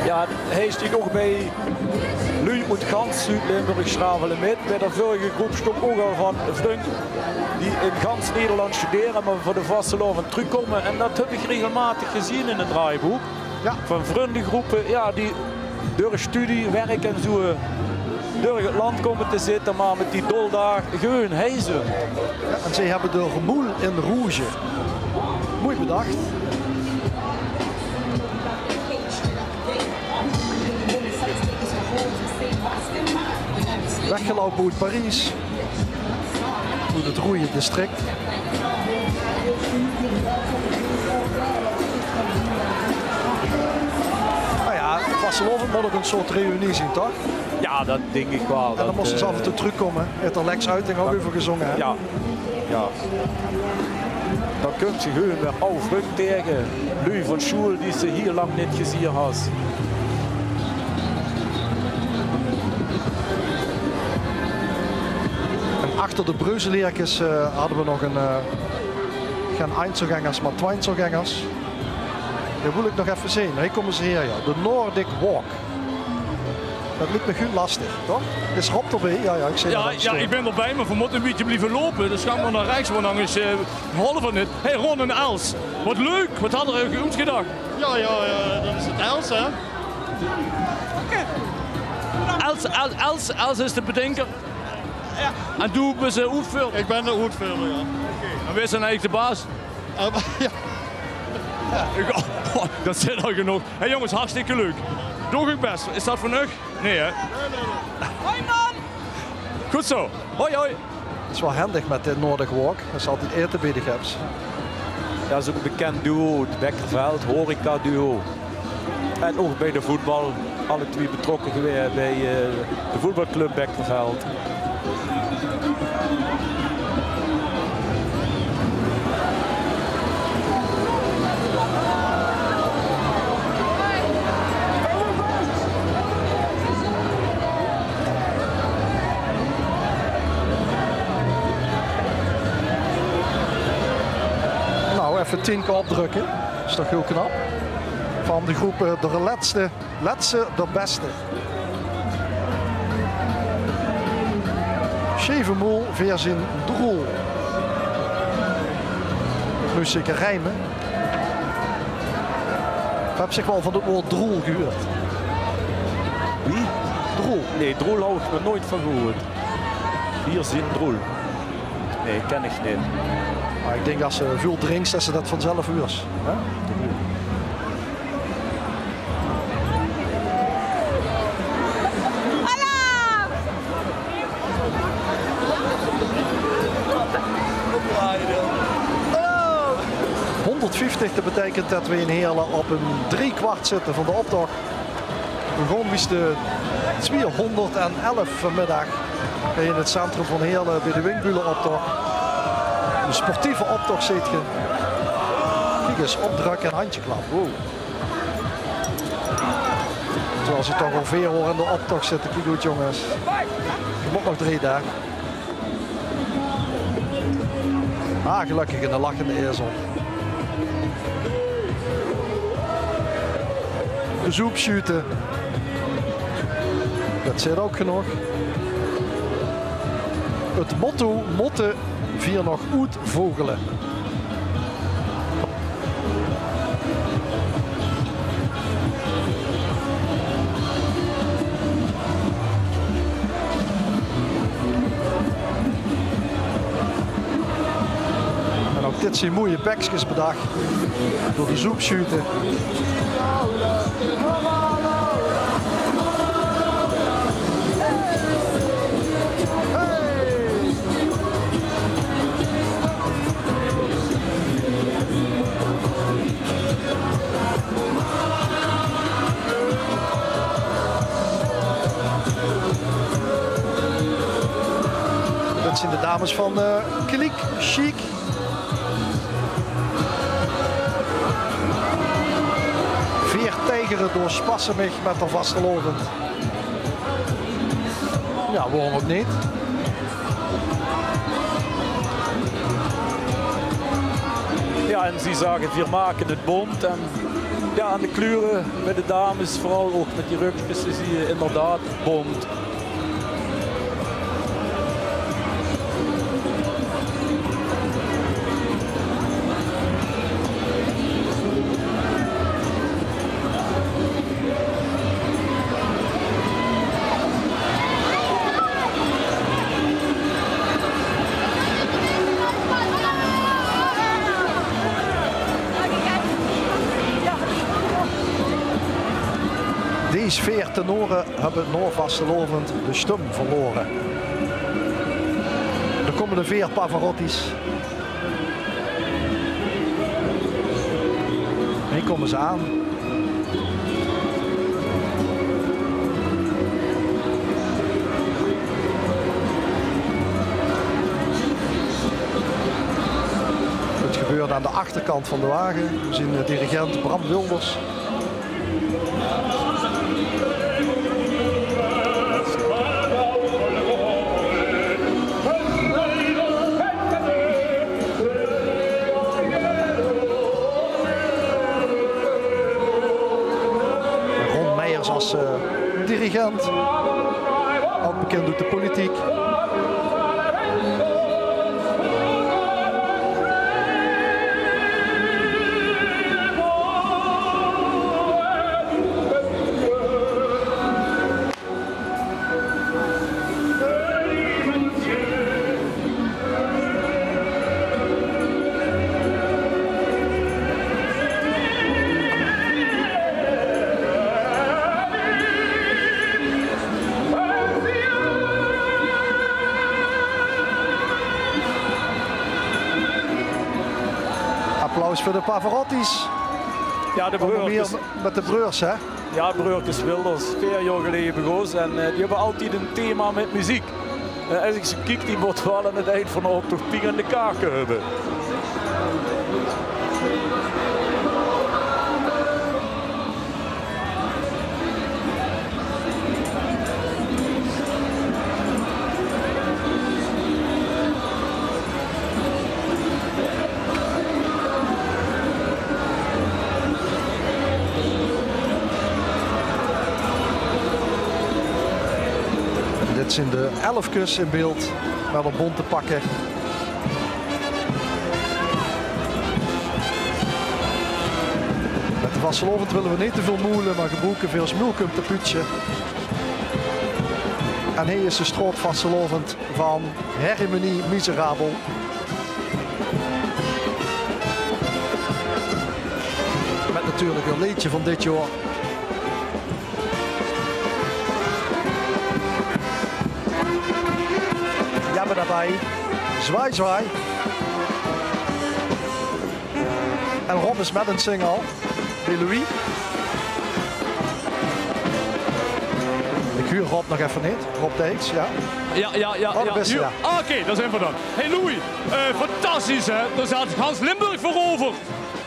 Jao, hie is 'r nog bie. Luuj oet gans Zuud-Limburg sjravele mit. Bie de vörrige groep sjtóng ouch al van vrun die in gans Nederland sjtudere, mer veur de vastelaovend trökkómme. En det höb ich regelmaotig gezeen in 't draaibook. Jao. Van vrundegroepe, jao, die door sjtudie, werk en zoe door 't land kómme te zitte, mer mit die doldaag gewoen hie zeen. Jao, en zie höbbe de moel in rouge. Moei bedach. Weggeloupe oet Paries. Oet 't roeje district. Noe jao, vastelaovend mót ouch ein soort reunie zeen, toch? Jao, det dink ich waal. En dan mós se aaf en toe trökkómme. Haet d'r Lex Uiting ouch euver gezónge, hè? Jao. Jao. Dan kums se gewoen weer aw vrun taenge. Luuj van sjoeal die se hiel lang neet gezeen has. En achter de Breuzeleerkes, eh, hadde v'r nog ein, eh, gein Einzelgängers, mer Tweinzelgängers. Die wól ich nog effe zeen. Hie kómme ze, hie, jao. De Nordic Walk. Det liek mich hiel lastig, toch? Is Rob d'rbie? Jao, jao, ich zeen Jao, jao, ich bön d'rbie, mer veer mótte ein bietje blieve loupe. Dus gaon v'r nao rechs, want angers, eh, haole v'r 't neet. Hey, Ron en Els. Waat leuk. Waat hadde v'r oets gedach? Jao, jao, jao, det is 't Els, hè? Els, Els, Els, Els is de bedinker. Jao. En doe bis de oetveurder? Ich bön de oetveurder, jao. Oké. En wae is dan eigelik de baas? Eh, jao. Ich, oh, oh, det zeen d'r genóg. Hey jónges, hartstikke leuk. Doot uch bès. Is det veur uch? Nae, hè? Hoi, mam. Good zo. Hoi, hoi. 't Is waal hendig mit de Nordic Walk. Det is altied aete bie de Geps. Jao, det is ouch ein bekènd duo, 't Bekkerveld, horecaduo. En ouch bie de voetbal, alle twie betrokke gewaes bie, eh, de voetbalclub Bekkerveld. Nou, effe tien kier opdrökke. Is toch hiel knap. Van de groep, eh, de lètste, lètste, de bèste. Sjeve moel, veer zeen droel. Mós zeker rieme. Höbs dich waal van 't waord droel gehuurd? Wie? Droel. Nae, droel haw ich nog noeit van gehuurd. Veer zeen droel. Nae, kin ich neet. Mer ich dink es se väöl drinks, det se det vanzelf huurs. Hè? Honderdvieftig, det beteikent det we in Heerle op ein driekwart zitte van de optoch. We begonne wies de twiehonderdelf vanmiddig in het centrum van Heerle bie de Windbulenoptoch. Ein sportieve optoch, zeet ge. Kiek ins, opdrökke en handjeklap. Wow. Terwiel ze toch al veer oor in de optoch zitte. Kiek good, jónges. Ge mót nog drie daag. Ah, gelökkig eine lachende ezel. De zoepsjute. Det zaet ouch genóg. Het motto: mótte veer nog oetvogele. En ouch dit zeen mooie bekskes bedach door de zoepsjute. Det zeen de dames van, eh, Kliek Sjiek. Veer tieger doorspasse mich mit de vastelaovend. Jao, waorom ouch neet? Jao, en zie zage: "Veer make het bónt." En jao, aan de kleure bie de dames, veural ouch mit die rökskes, is hie inderdaad bónt. Dees veer tenore höbbe nao vastelaovend de stum verlore. Dan kómme de veer Pavarotti's. Hie kómme ze aan. Het gebeurt aan de achterkant van de wage. We zien, eh, dirigent Bram Wilders. Ron Meijers als, eh, dirigent. Ouch bekind oet de politiek. Applaus veur de Pavarotti's. Jao, de broerkes. Mit de breurs, hè? Jao, broerkes Wilders, veer jaor geleje begós en, eh, die höbbe altied ein thema mit meziek. En es ich ze kiek, die mótte waal aan het eind van de optoch ping aan de kake höbbe. Dit zeen de elfkes in beeld, mit al bónte pakke. Mit de vastelaovend wille we neet te väöl moele, mer gebroeke veer ós moelkump te puutsje. En hie is de sjtraot vastelaovend van Hermenie Miserabel. Mèt natuurlik häör leedje van dit jaor. Jabba dabei, zwaai zwaai. En Rob is mèt 'n single. Bie Louis. Ich huur Rob nog effe neet. Rob Dijks, jao. Jao, jao, jao. Oh, dao bös se, jao. Ah, oké, dao zeen v'r dan. Hey Louis, eh, fantastisch hè. Dao zaat gans Limburg veur euver.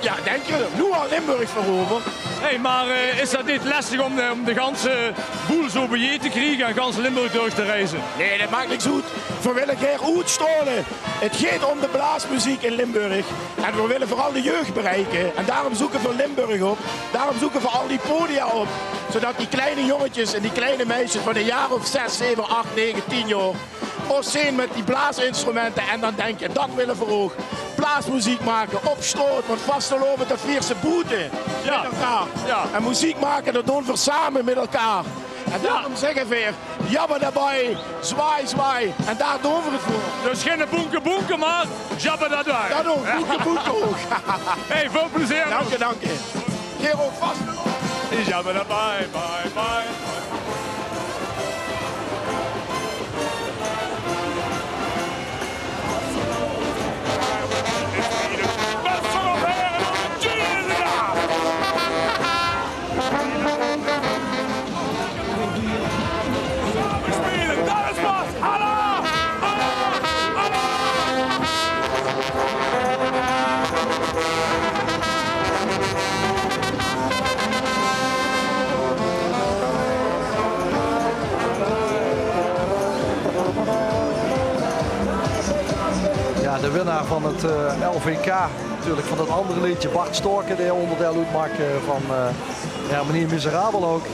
Jao, dink se, noe al Limburg veur euver. Hey, mer, eh, is dat neet lestig óm, eh, óm de ganse boel zo bie-ein te kriege en gans Limburg durch te reize? Nae, dat maak niks oet. V'r wille gaer oetstraole. 't Geit óm de blaasmeziek in Limburg. En v'r wille veural de jeug bereike. En daoróm zeuke v'r Limburg op. Daoróm zeuke v'r al die podia op. Zodat die kleine jóngetjes en die kleine meisjes van e jaor of zès, zeve, ach, nege, tien jaor, ós zeen mèt die blaasinstrumente en dan dinke: dat wille v'r ouch. Blaasmeziek make op sjtraot, want vastelaovend, dat viers se boete. Jao. Mèt elkaar. Jao. En meziek make, dat doon v'r same mèt elkaar. En daoróm zègke v'r: jabba dabei, zwaai, zwaai. En dao doon v'r 't veur. Dus geine boenke, boenke, mer jabba dabei. Dat ouch, boenke, boenke ouch. Hey, väöl plezeer. Dank uch, dank uch. Gaer ouch vast. Jabba dabei, bye, bye. Jao, de winnaar van 't, eh, L V K, natuurlik van 't anger leedje, Bart Storken, dae óngerdeil oetmaak, eh, van, eh, Hermenie Miserabel ouch.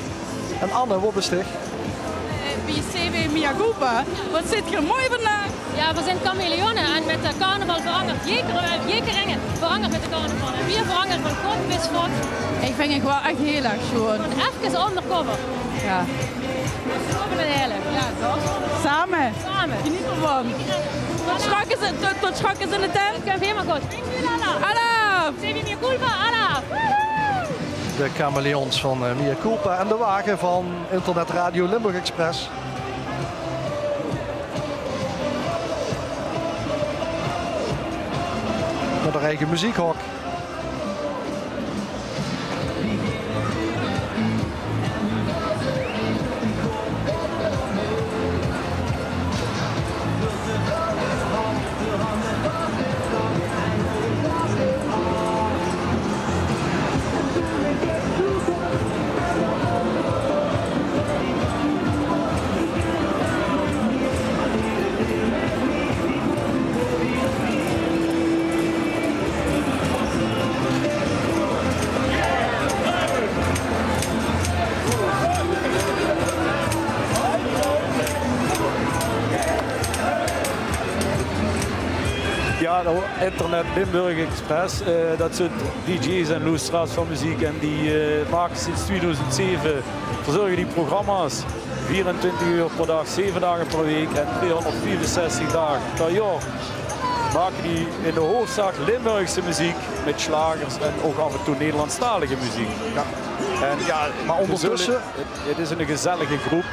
En Anne, wo bis dich? Eh, bie C W Mea Culpa. Wat zit geer mooi vandaag. Jao, veer zeen Chameleone en mèt de carnaval verangert jeker, eh, jeker inge verangert mèt de carnaval. En veer verangere van kot bis vot. Ich vinj 't waal ech hiel erg sjoon. Gewoon efkes undercover. Jao. Same mèt de hele. Jao, toch? Same. Same. Geneet d'rvan. Tot sjrak is, tot, tot sjrak is in de tent. Kump hielemaol good. Alaaf! Alaaf! C W Mea Culpa, alaaf! Woehoe! De Chameleons van, eh, Mea Culpa en de wage van Internet Radio Limburg Express. Mèt 'n eige meziekhok. Jao, de Internet Limburg Express, eh, dat zunt D J's en loesteraars van meziek en die, eh, make sinds tweeduizend zeve, verzörge die programma's. Veerentwintig oor per daag, zeve daag per week en tweehonderdviefenzestig daag per jaor make die in de hoofzaak Limburgse meziek mèt sjlagers en ouch aaf en toe Nederlandstalige meziek. Jao. En jao, mer veer óngertösse zölle, 't, 't is 'n gezellige groep,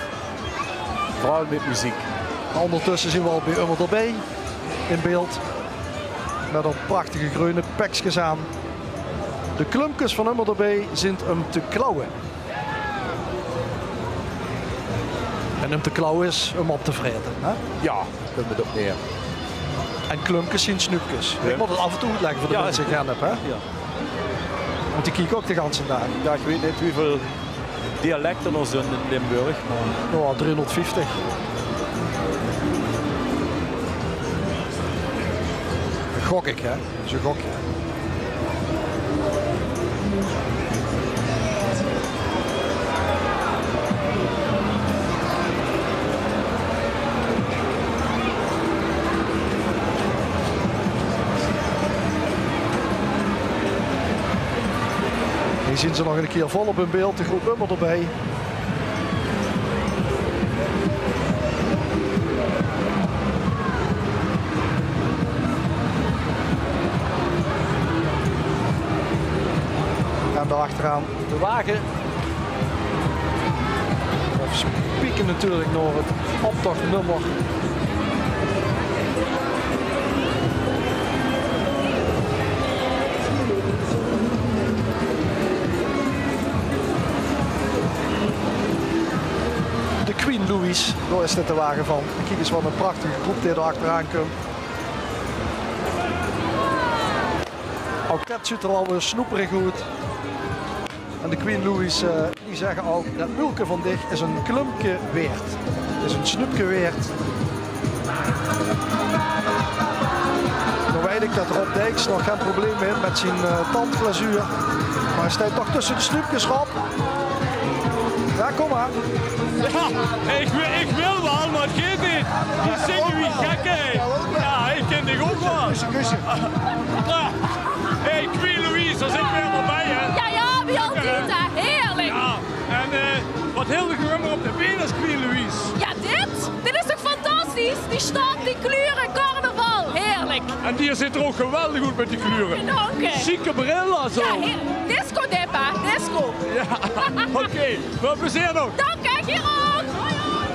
veural mèt meziek. Mer óngertösse zeen v'r al bie Ummer d'rbij in beeld. Mèt häör prachtige greune pekskes aan. De klumpkes van Ummer d'rbij zint um te klauwe. En um te klauwe is um op te vraete, hè? Jao, kump 't op neer. En klumpkes zint snuupkes. Jao. Ich mót 't aaf en toe oetlègke veur de minse in Gennep, hè? Jao. Want die kieke ouch de ganse daag. Jao, ich weit neet wieväöl dialekte d'r zint in Limburg, mer... Jao, driehóngerdvieftig. Gok ich, hè? Zoe gok ich. Hie zeen ze nog 'ne kier volop in beeld, de groep Ummer d'rbij. Achteraan de wage. Of spieken natuurlijk nog het optochtnummer. De Queen Louise, daar is dit de wagen van. Kiek eens wat een prachtige groep die er achteraan komt. Ook dat ziet er alweer snoeperig uit. En de Queen Louise, eh, die zeggen ook: "Dat mulke van dich is een klumpke weerd. Is een snoepke weerd." Dan weet ik dat Rob Dijks nog geen probleem heeft met zijn, eh, tandglazuur. Maar hij staat toch tussen de snoepjes, Rob. Ja, kom maar. Ja, ik wil, ik wil wel, maar het gaat niet. Die zingen wie gekke. Ja, ik ken die ook wel. Hey, Queen Louise, daar zit weer allemaal bij, hè? Ja, ja, wie altijd, hè? Heerlijk. Ja, en, eh, wat heel de gewoon op de been als Queen Louise. Ja, dit? Dit is toch fantastisch? Die stad, die kleuren, carnaval. Heerlijk. En die zit er ook geweldig goed met die kleuren. Dank je. Chique bril, zo. Ja, heer-, disco dippa, disco. Ja, oké. Veel plezier nog. Dank je, Gerard. Hoi, hoi.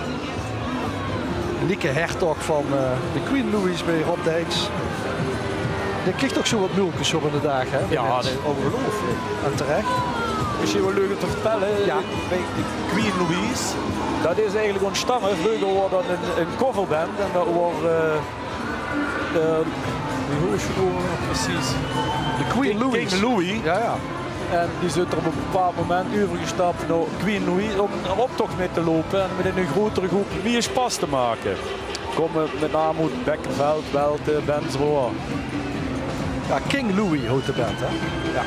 Lieke Hertog van, eh, de Queen Louise bij Rob Dijks. Die krijgt toch zo wat mulkes op in de dagen, hè? Ja, dat is ongelooflijk. En terecht. Misschien wel leuk om te vertellen, ja, bij de Queen Louise. Dat is eigenlijk ontstaan, hè. Vroeger was dat een, een coverband en dat was, eh, eh, wie heet ze ook precies? De Queen King, Louise. King Louis. Ja, ja. En die zijn er op een bepaald moment overgestapt naar Queen Louise om een optocht mee te lopen en met een grotere groep meer spas te maken. Komen met name uit Bekkenveld, Welte, Bensroa. Ja, King Louis heet de band, hè? Ja.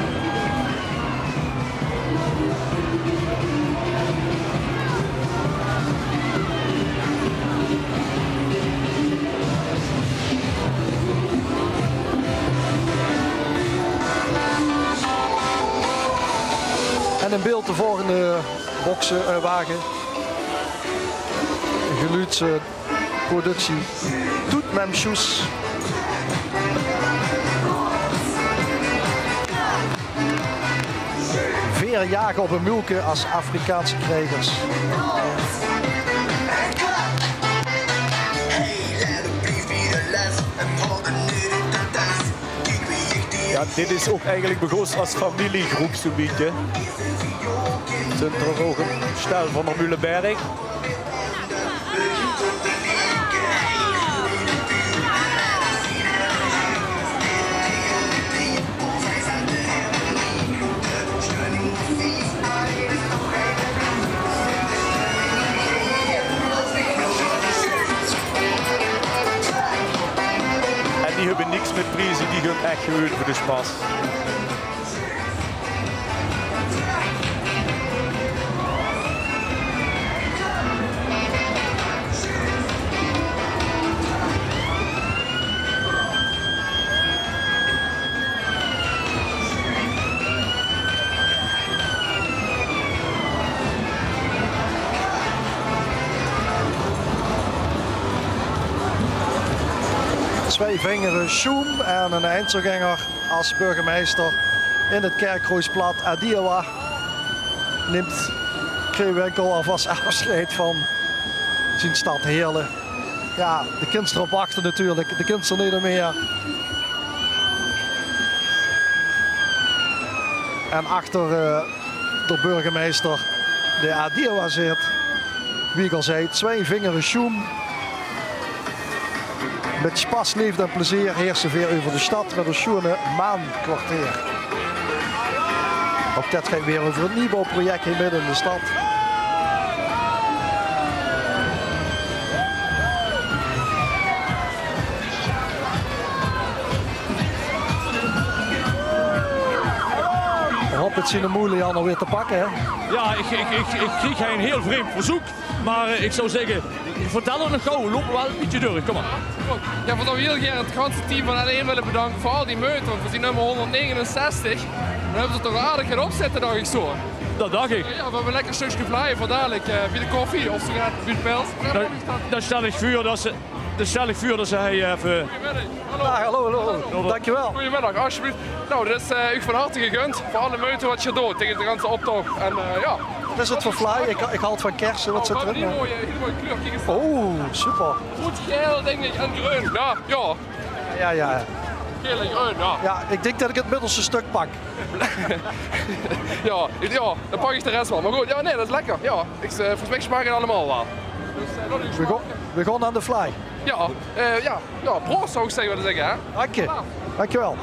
En in beeld de volgende bokse, eh, wagen. Geluids, eh, productie. Toet mem sjoes. Veer jagen op een mulke als Afrikaanse krijgers. Ja, dit is ook eigenlijk begós als familiegroep zo'n beetje. Zit er ook een stel van de Mulenberg. En die hebben niks met prijzen, die gaan echt gewoon voor de spas. Twee vingere sjoem en een einzelganger als burgemeester in het Kerkroos plat Adiawa neemt Crae Winkel alvast afscheid van zijn stad Heerlen. Ja, de kinster op wachten natuurlijk, de kinster niet meer. En achter, eh, de burgemeester, de Adiawa zit, wie ik al zei, twee vingere sjoem. Met spas, leefde en plezier heersen weer over de stad met een sjoene Maankwartier. Ook dat gaat weer over het nieuwbouwproject hier midden in de stad. Rob het zien de moeilijk allemaal weer te pakken, hè? Ja, ik, ik, ik, ik kreeg een heel vreemd verzoek. Maar, eh, ik zou zeggen, vertel het nog gauw, we lopen wel een beetje door, kom maar. Ja, we willen heel graag het ganse team van L één willen bedanken voor al die meute, want we zien nummer honderdnegenenzestig. Dan hebben ze toch aardig gaan opzetten, dacht ik zo. Dat dacht ik. Ja, we hebben een lekker stukje vlaai voor dadelijk, eh, bij de koffie of zo gaat bij de pils. Dan, dan stel ik voor dat ze Dus stel ich veur det ze hie effe... Goeiemiddig. Hallo. Ah, hallo, hallo. Dankjewel. Goeiemiddig, alsjeblieft. Nou, dit is, eh, uch van harte gegund veur alle meujte wat geer doot taenge de ganse optoch. En, eh, jao. Wat is 't veur vlaai? Ich, ich haoj van kerse, wat zit d'r in? Oh, hiel mooi, hiel mooi kleur. Kiek ins. Oh, super. Roed, gael, dink ich, en greun. Jao, jao. Jao, jao. Gael en greun, jao. Jao, ich dink det ich 't middelste stök pak. Jao, jao, dan pak ich de res waal. Mer good, jao, nae, det is lekker. Jao, ich, eh, volges mich smaak 't allemaol waal. Dus, eh, det is... Veer gaon, veer gaon aan de vlaai. Jao, eh, jao, jao, proost, zou ich zègke, wille zègke, hè? Dank je. Dankjewel.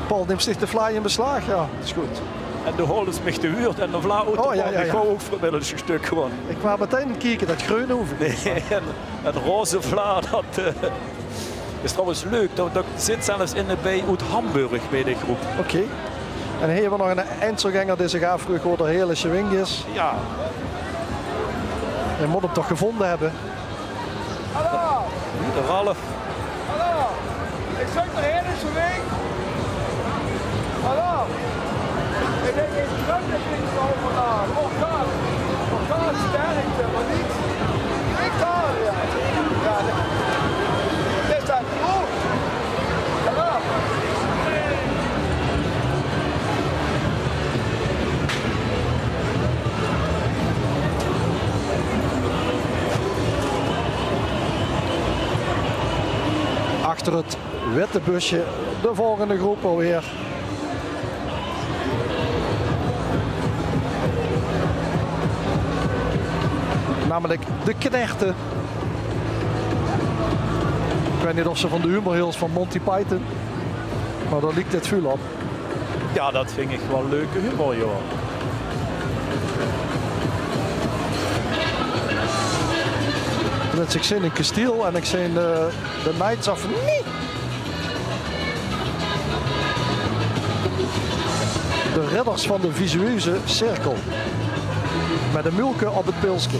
Paul, neems dich de vlaai in beslaag? Jao, det is good. En doe haols mich te wuurd en de vlaai oet de pan. Oh, jao, jao, jao. Ich wou ouch veur 't middelste stök gewoon. Ich waas metein aan 't kieke, det greune hoof ich neet. Nae, en, en roze vlaai, det, eh, is trouwens leuk. Det, det zit zelfs eine bie oet Hamburg bie de groep. Oké. En hie höbbe v'r nog eine einzelgänger dae zich aafvreug wo d'r Heerle Sjewink is. Jao. Hae mót 'm toch gevónje höbbe. Hallo! De Ralf. Hallo! Ich zèk d'r Heerle Sjewink. Hallo! Ich dink, ich dröm det ich zo vandaag. Oh God! Oh God, sterkte, mer neet. Ich kan, jao. Jao, det, det is det. Achter 't witte busje de volgende groep alweer. Namelik de Knechte. Ich weit neet of se van de humor hiltj van Monty Python, mer dao liek dit väöl op. Jao, det vinj ich waal leuke humor, jao. Tenminste, ich zeen ein kestiel en ich zeen de, de Knights of Nee. De ridders van de visueuze cirkel. Mit ein muulke op 't pilske.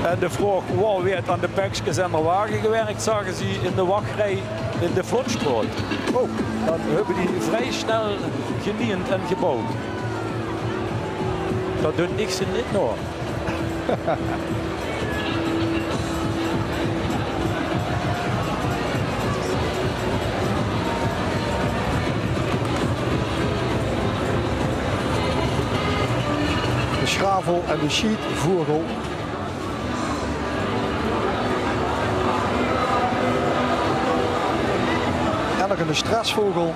En de vraog: wo weurt aan de pekskes en d'r wage gewirk, zage ze in de wachtrij in de Vlotstraot. Oh, dan höbbe die vrie snel geliend en gebouwd. Det doon ich ze neet nao. De sjravel en de sjietvoegel. En nog eine sjtressvoegel.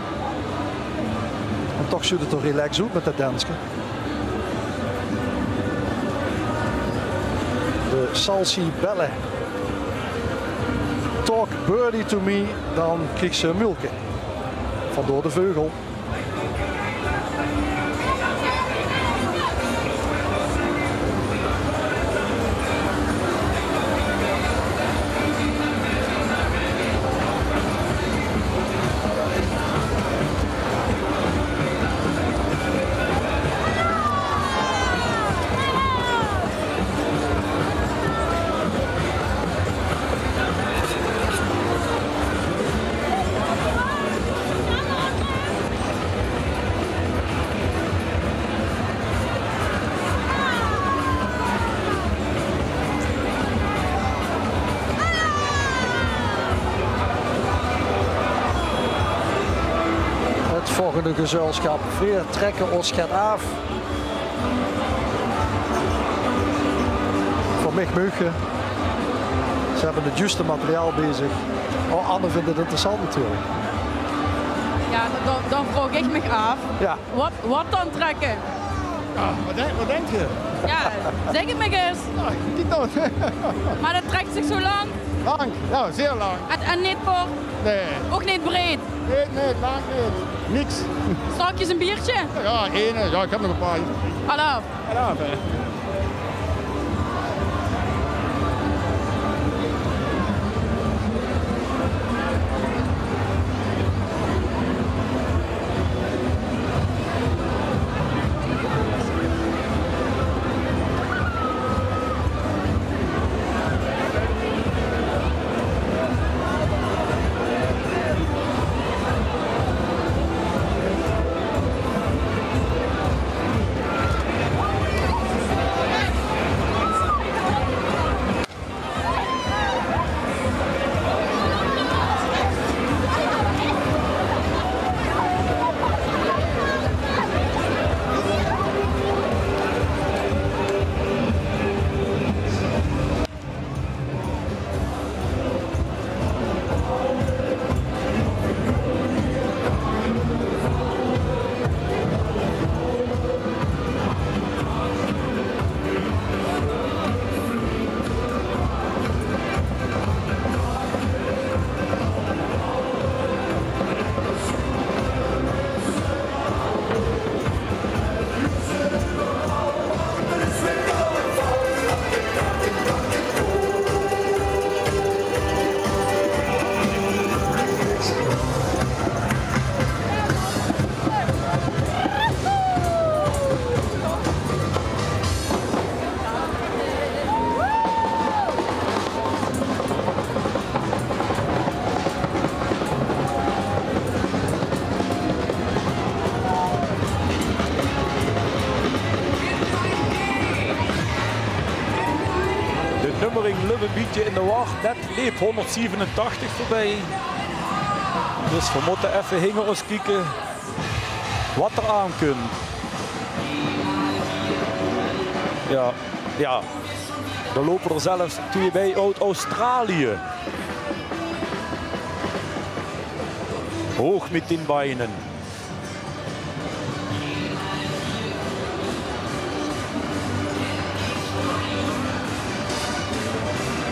En toch zuut 't d'r relaxed oet mit det denske. De Salsi Belle. Talk birdie to me, dan krieg ze ein muulke. Vandoor de veugel. 't Volgende gezelsjap. Veer trèkke ós get aaf. Van mich meuge ze. Ze höbbe 't juuste materiaal bie zich. Oh, Anne vindj 't interessant natuurlik. Jao, dan, dan vraog ich mich aaf. Jao. Wat, wat dan trèkke? Jao, wat dink, wat dink geer? Jao, zèk 't mer ins. Jao, kiek dan. Mer det trèk zich zo lang. Lang, jao, zeer lang. En, en neet kort. Nae. Ouch neet breed. Nae, nae, lang neet. Niks. Straks ein beerke? Jao, ein. Jao, ich höb nog ein paar. Alaaf. Alaaf, hè. De nummering löp ein bietje in de war. Net leep honderdzevenentachtig veurbie. Dus veer mótte effe hinger ós kieke waat d'r aan kump. Jao, jao. Dao loupe d'r zelfs twee bie oet Australië. Hoog mit den Beinen.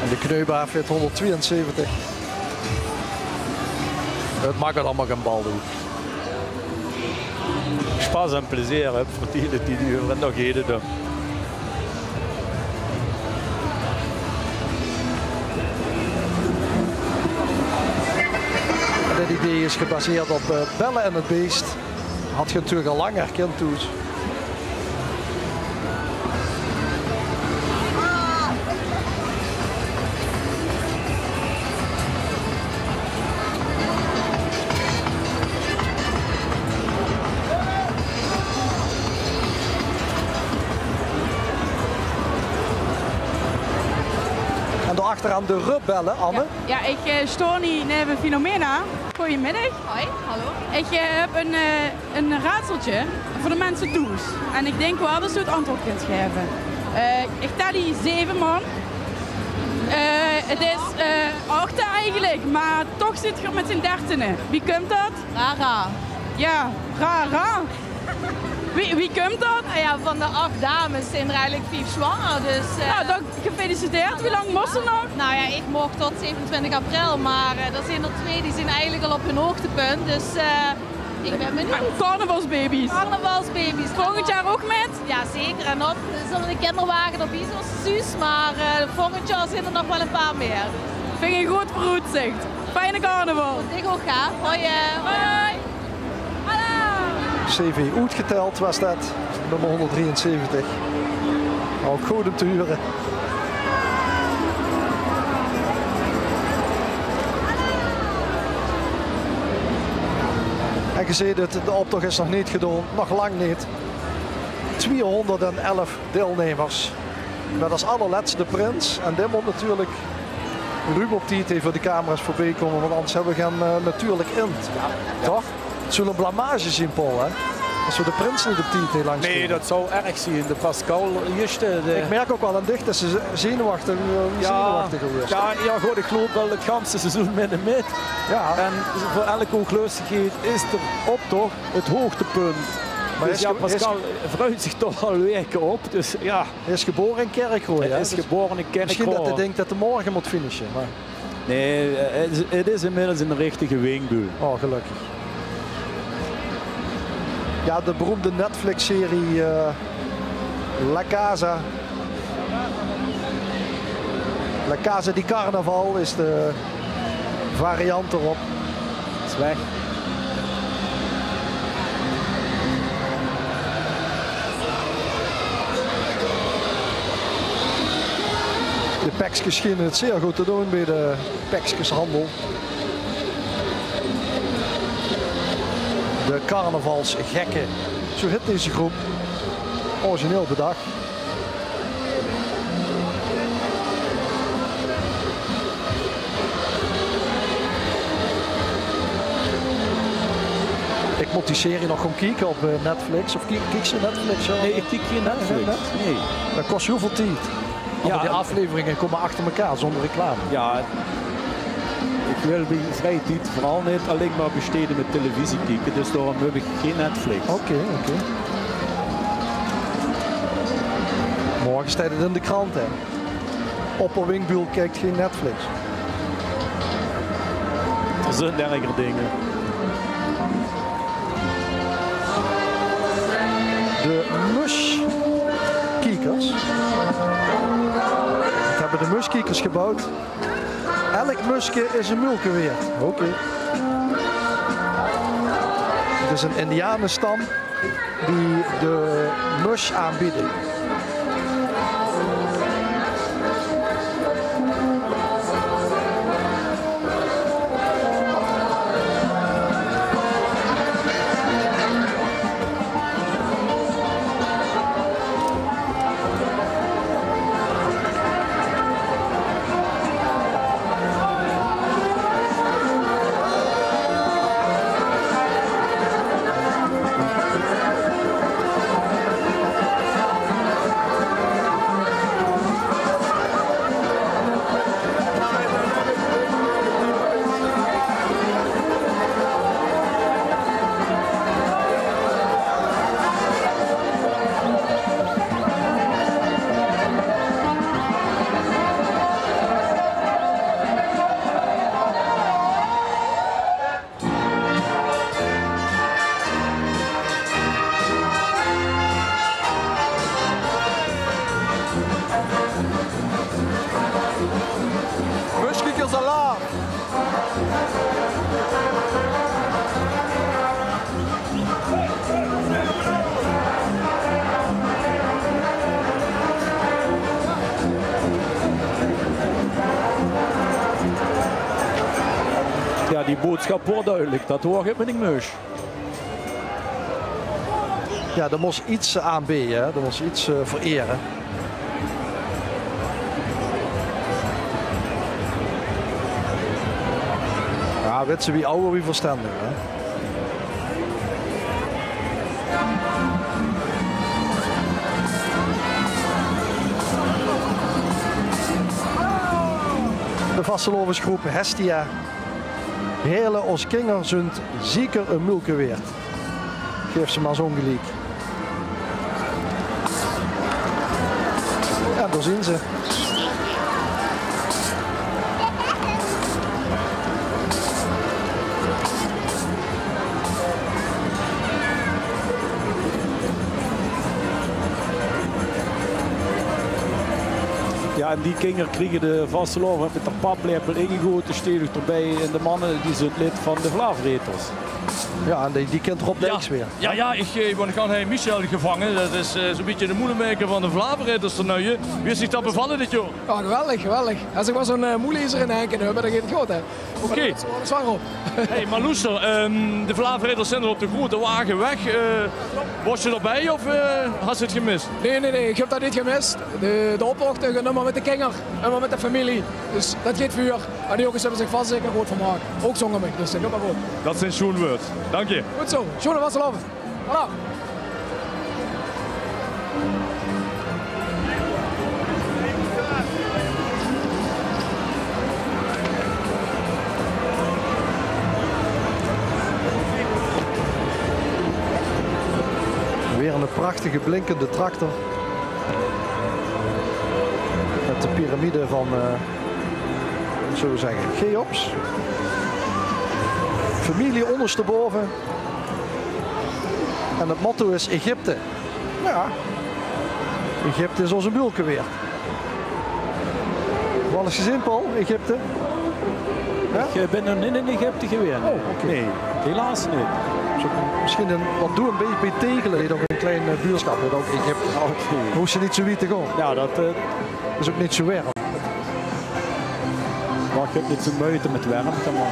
En de Kneubaaf haet honderdtwieënzeventig. 't Maak allemaol gein bal oet. Sjpas en plezeer, hè, veur die, die, die euver en nog heden. En dit idee is gebaseerd op, eh, Belle en 't Beest. Had geer natuurlik al lang herkind thoes. En dao achteraan de Rebelle, Anne. Jao, ich, eh, sjtoon hie neve Filomena. Gojemiddig. Hoi, hallo. Ich, eh, höb ein, eh, ein raedselke veur de minse thoes. En ich dink waal det se 't antjwaord kins gaeve. Eh, ich tel hie zeve man. Eh, 't is, eh, achte eigelik, mer toch zit geer mit z'n dertiene. Wie kump det? Rara. Jao, rara. Wie, wie kump det? Nou ja, van de acht dames zijn er eigenlijk vier zwanger, dus, eh, nou, dan gefeliciteerd. Wie lang mós se nog? Nou ja, ik mocht tot zevenentwintig april, maar, eh, er zijn er twee die zijn eigenlijk al op hun hoogtepunt, dus, eh, ik ben benieuwd. Ah, carnavalsbaby's. Carnavalsbaby's. Volgend jaar ook met? Ja, zeker. En dan zullen de kinderwagen erbij, zoals Suus, maar, eh, volgend jaar zijn er nog wel een paar meer. Vind ik een goed vooruitzicht. Fijne carnaval. Ik ook, hè. Hoi, eh. Hoi. C V oetgeteld waas det, nummer honderdrieënzeventig. Ouch good óm te hure. En geer zeet 't, de optoch is nog neet gedaon, nog lang neet. Twieëhónderdelf deilnummers. Mèt es allerlètste de prins. En dae mót natuurlik ruum op tied effe veur de camera's veurbie kómme, want anders höbbe v'r gein, eh, natuurlik int. Jao. Toch? 't Zów ein blamage zeen, Paul, hè? Es v'r de prins neet op tied hie langs kómme. Nae, det zów erg zeen. De Pascal Joosten, de... Ich merk ouch waal aan dich det se ze-, zenuwechtig, eh, zenuwechtig waers. Jao, jao, good, ich loup waal 't ganse seizoen mit häöm mit. Jao. En veur elk ooglustigheid is d'r optoch 't hoogtepunt. Mer dus jao, Pascal vreugt zich toch al weke op. Dus jao. Hae is gebore in Kirchroa, hè? Hae is gebore in Kirchroa. Mesjien det hae dink det hae morge mót finishe, mer... Nae, eh, 't is, 't is inmiddels eine richtige Wingbuul. Oh, gelökkig. Jao, de beroemde Netflix-serie, eh, La Casa. La Casa di Carnaval is de variant d'rop. Is weg. De pekskes sjinne 't zeer good te doon bie de pekskeshandel. De Carnavalsgekke. Zoe hit deze groep. Origineel bedach. Ich mót die serie nog gaon kieke op, eh, Netflix. Of kiek, kieks se Netflix, hè? Nae, ich kiek gein Netflix. Nae, nae, nae. Nae. Det kos zoeväöl tied. Jao, die aafleveringe kómme achter mekaar, zónger reclame. Jao, ich wil mien vrije tied veural neet allein mer bestede mit televisie kieke, dus daorum höb ich gein Netflix. Oké, oké. Morge steit 't in de krant, hè. Opperwingbuul kiek gein Netflix. D'r zeen erger dinger. De Muskieker. Det höbbe de Muskieker gebouwd. Elk muske is ein muulke weerd. Oké. 't Is ein indianestam die de mus aanbiede. Muskiekers alaaf! Jao, die boodsjap waor dudelik. Dat waor 't mit die mus. Jao, d'r mós get aanbeje, hè. D'r mós get, eh, verere. Jao, wits se, wie awwer, wie verstendiger, hè. De vastelaovesgroep Hestia. Heerle, ós kinger zunt zieker e muulke weerd. Gaef ze mer ins óngeliek. En dao zien ze. Jao, en die kinger kriege de vastelaovend mit de paplepel ingegote, stevig d'rbie. En de manne, die zunt lid van de Vlaamrieters. Jao, en die, die kint Rob Dijks weer. Jao, jao, ich, eh, ich bön gaon hie Michel gevange. Dat is, eh, zoe'n bietje de moelemaeker van de Vlaamrieters, d'r nuie. Wie is dich dat bevalle dit jaor? Jao, geweldig, geweldig. Es ich mer zoe'n, eh, moelezer in de henj kin höbbe, dan geit 't good, hè. Oké. Zwaar op. Hey, mer loester, ehm, de Vlaamrieters zeen al op de groete wage weg. Eh, waors se d'rbie of, eh, has se 't gemis? Nae, nae, nae, ich höb dat neet gemis. De, de optoch geit ummer mit de kinger, ummer mit de femilie. Dus dat geit veur. En die jónges höbbe zich vas zeker good vermaak. Ouch zónger mich, dus dat geit mer good. Dat zeen sjoen wäörd. Dank dich. Good zoe. Sjoene vastelaovend. Voilà. Een prachtige blinkende tractor. Met de piramide van, eh, zullen we zeggen, Cheops. Familie ondersteboven. En het motto is Egypte. Ja, Egypte is ós e buulke weerd. Waal ins gezeen, Paul, Egypte? Ja? Ich, eh, bin nog neet in Egypte gewaes. Oh, oké. Nee, helaas neet. Zo, misschien een, wat doe een beetje bij Tegelen, die nog een klein, eh, buurschap heet, ook Egypte. Oké. Hoeft ze niet zo wiet te gaan. Ja, dat, eh, is ook niet zo warm. Maar ich heb neet zo'n meute met wermte, maar...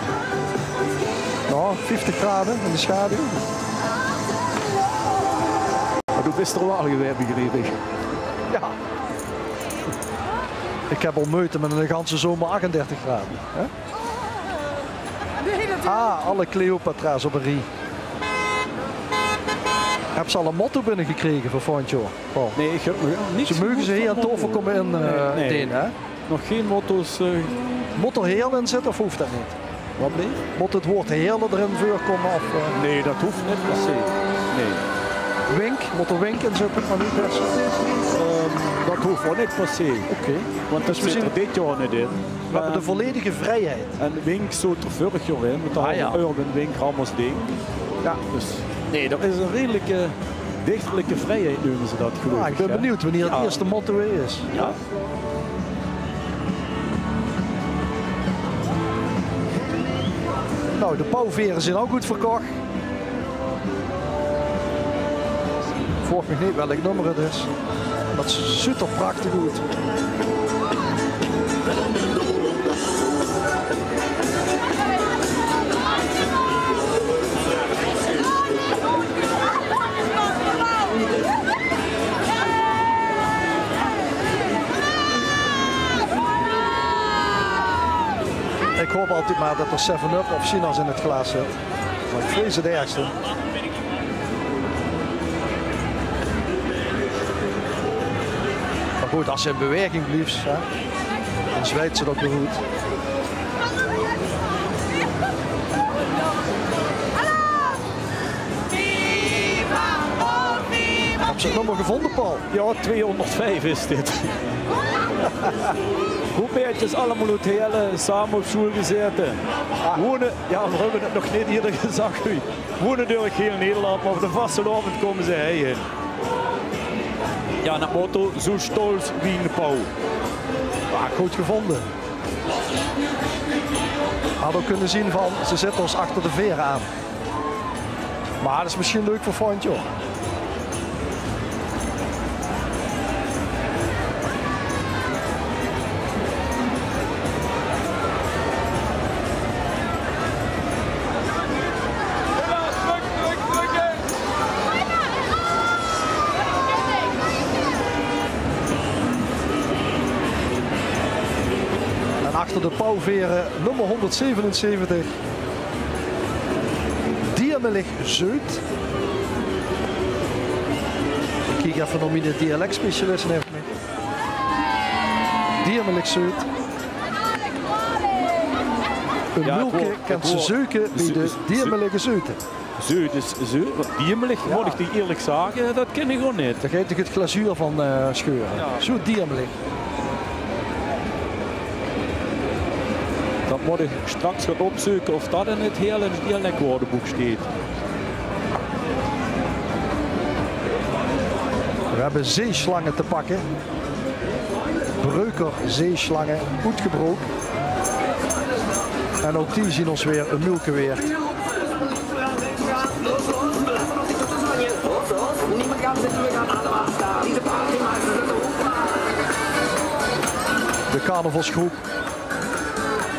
Nou, vieftig graden in de schaduw. Maar doe bist er waal gewaes, begreep ich. Ja. Ich heb al meute met een ganse zomer achtendertig graden. Hè? Ah, alle Cleopatra's op een rij. Heb ze al een motto binnengekregen voor volgend jaar, Paul? Nee, ich heb nog niks gehoord van motto. Ze mogen ze hier aan tafel komen in, eh, delen, hè? Nog geen motto's, eh. Moet er heel in zitten of hoeft dat niet? Wat bleef? Moet het woord heerlen erin voorkomen? Of, eh? Nee, dat hoeft niet per se. Nee. Wink, moet er wink in zitten, maar niet per se? Ehm, dat hoeft wel niet per se. Oké. Want dat zit er dit jaar niet in. We hebben de volledige vrijheid. En wink zat er vorig jaar in, want daar hadden we Urban Wink Ramos Ding. Ja. Dus nee, dat is een redelijke dichterlijke vrijheid, nemen ze dat, geloof ik. Ah, ik ben benieuwd wanneer het eerste motto weer is. Ja. Nou, de pauwveren zijn ook goed verkocht. Vraog mich neet welk nummer het is. Dat zuut er prachtig oet. Ik hoop altied maar dat er seven-up of sinaas in het glaas zit. Maar ik vrees het ergste. Maar good, as ze in beweging bliefs, hè, dan zweit ze dat weer oet. Heb ze het nummer gevonden, Paul? Ja, tweehonderdvijf is dit. Hoe beetjes allemaol oet Heerle, same op sjoel gezaete. Wone, ja, we hebbe het nog neet eerder gezag, wie. Wone door heel Nederland, maar op de vastelaovend kome ze hei hin. Ja, en het motto, zo stolt wie een pauw. Ah, goed gevonden. Had ook kunnen zien van, ze zetten ons achter de veren aan. Maar dat is misschien leuk voor volgend jaar. En achter de pauwveren nummer honderdzevenenzeventig. Diemelig Zuid. Ik kiek effe of mien dialectspecialist het haet. Diemelig Zuid. Een mulke kent ze zeuke bij de Diemelige Zeute. Zuid is zuid, wat diemelig, moet ik die eerlijk zeggen, dat ken ik gewoon niet. Daar gaat toch het glazuur van, eh, scheuren. Ja. Zo diemelig. Dat moet ik straks gaan opzoeken of dat in het hele dialectwoordenboek staat. We hebben zeeslangen te pakken. Breuker zeeslangen, oetgebrook. En ook die zien ons weer een mulke weerd. De carnavalsgroep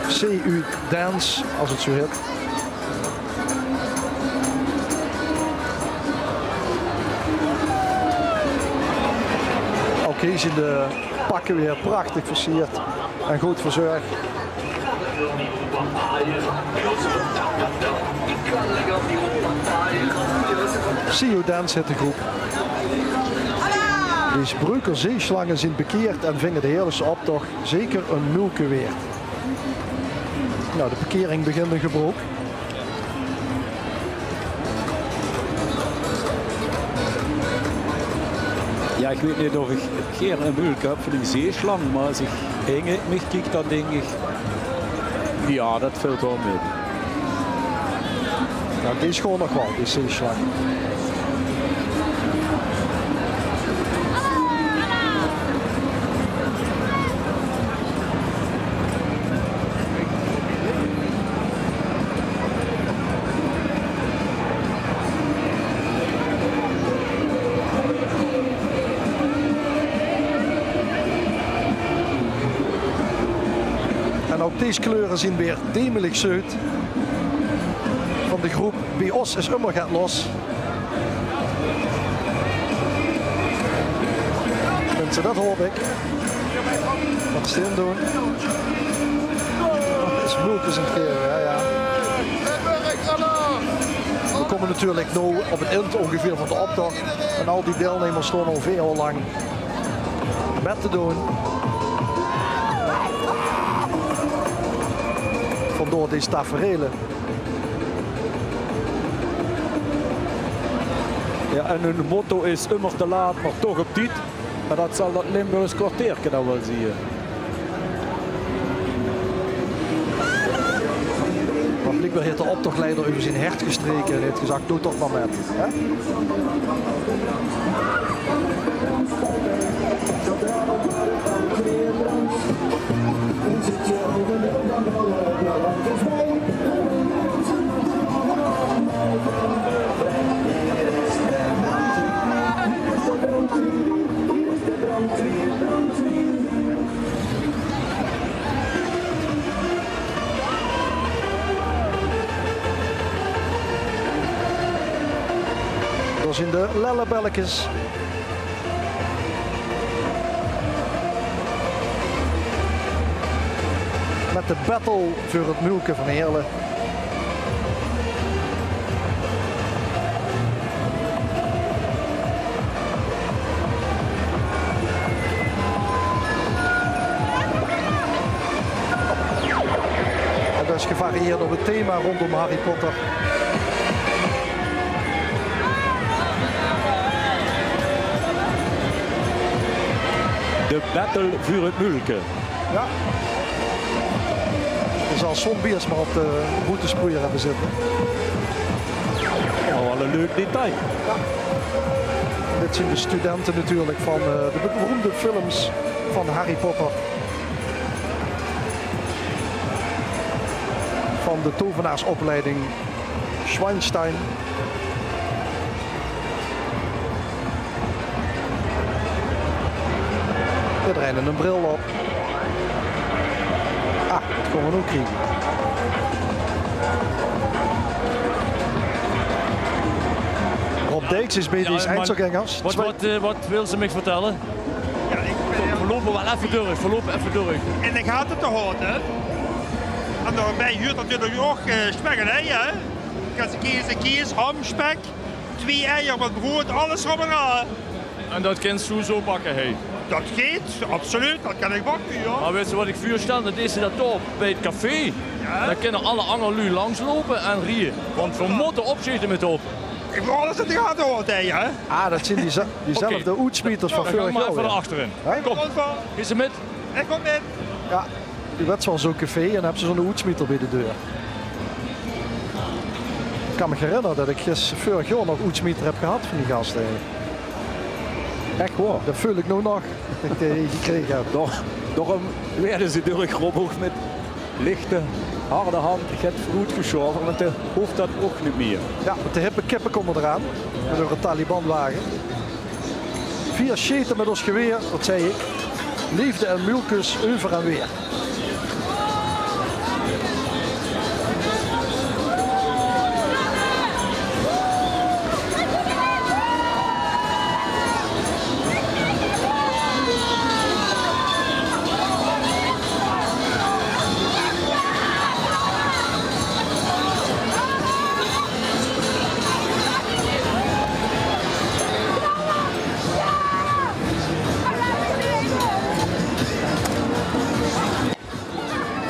C U Dance, als het zo heet. Ook hier zien de pakken weer prachtig versierd en goed verzorgd. C U Dance heet de groep. Deze Breuker zeeslangen zien bekeerd en vingen de heerlijkste optocht zeker een mulke weerd. Nou, de bekering begint in Gebrook. Jao, ich weit neet of ich geer ein muulke höb van ein zeesjlang, mer es ich hinge mich kiek, dan dink ich, jao, det vilt waal mit. Jao, die is gewoon nog waal, die zeesjlang. En ouch dees kleure zien weer demelig zeut van de groep Bie Os is ummer get los. Minse, det haop ich. Waat is dit aan 't doon? Is muulkes aan 't gaeve, jao, jao. Veer kómme natuurlik noe op 't ind óngeveer van d'n optoch. En al die deilnummers staon al väöl lang mit te doon. Vandaor dees taferele. Jao, en hun motto is: ummer te laat, mer toch op tied. En det zal det Limburgs kwarteerke dan waal zeen. Mer bliekbaar haet d'n optochleider euver zien hert gestreke en haet gezag: "Doot toch mer mit." Hè? Dao zien de Lellebellekes. Mit de battle veur 't muulke van Heerle. En det is gevarieerd op 't thema róndom Harry Potter. De battle veur 't muulke. Jao. D'r zal Son Biers mer op de boetesproeier höbbe zitte. Jao, waal ein leuk detail. Jao. Dit zien de studente natuurlik van, eh, de beroemde films van Harry Potter. Van de tovenaarsopleiding Schweinstein. Ederein ein bril op. Ah, det kónne v'r ouch kriege. Rob Deets is bie dees einzelgängers. Waat, waat, eh, waat wils se mich vertèlle? Jao, ich, eh, veer loupe waal effe durch, veer loupe effe durch. In de gate te haoje, hè? En daobie huurt natuurlik ouch, eh, spek en ei, hè? Kins se keze, kies, ham, spek, twieë eier, get brood, alles d'rop en d'raan. En det kins se zoe bakke, hè? Det geit, absoluut, det kan ich bakke, jao. Mer weits se waat ich veursjtel? Det is det dao bie 't café. Jao? Dan kinne alle anger luuj langs loupe en rieje. Want veer mótte opsjiete mit op. Ich wól alles in de gate haoje, hè? Ah, det zien die ze-, diezelfde oetsmieters van veurig jaor, jao. Effe nao achteren. Hè? Kóm, gaot se mit? Ich kóm mit. Jao, doe wèts waal, zoe'n café en höbs se zoe'n oetsmieter bie de deur. Ich kan mich herinnere det ich gis-, veurig jaor nog oetsmieter höb gehad van die gaste. Ech waor. Det veul ich noe nog, det ich die gekrege höb. Doch, doch, eh, waerde ze durch Rob ouch mit lichte, harde hand get veuroet gesjaove, want, eh, hoof det ouch neet mieë. Jao, want de hippe kippe kómme d'raan. Door 'ne Talibanwage. Veer sjete mit ós geweer, det zag ich. Leefde en muulkes euver en weer.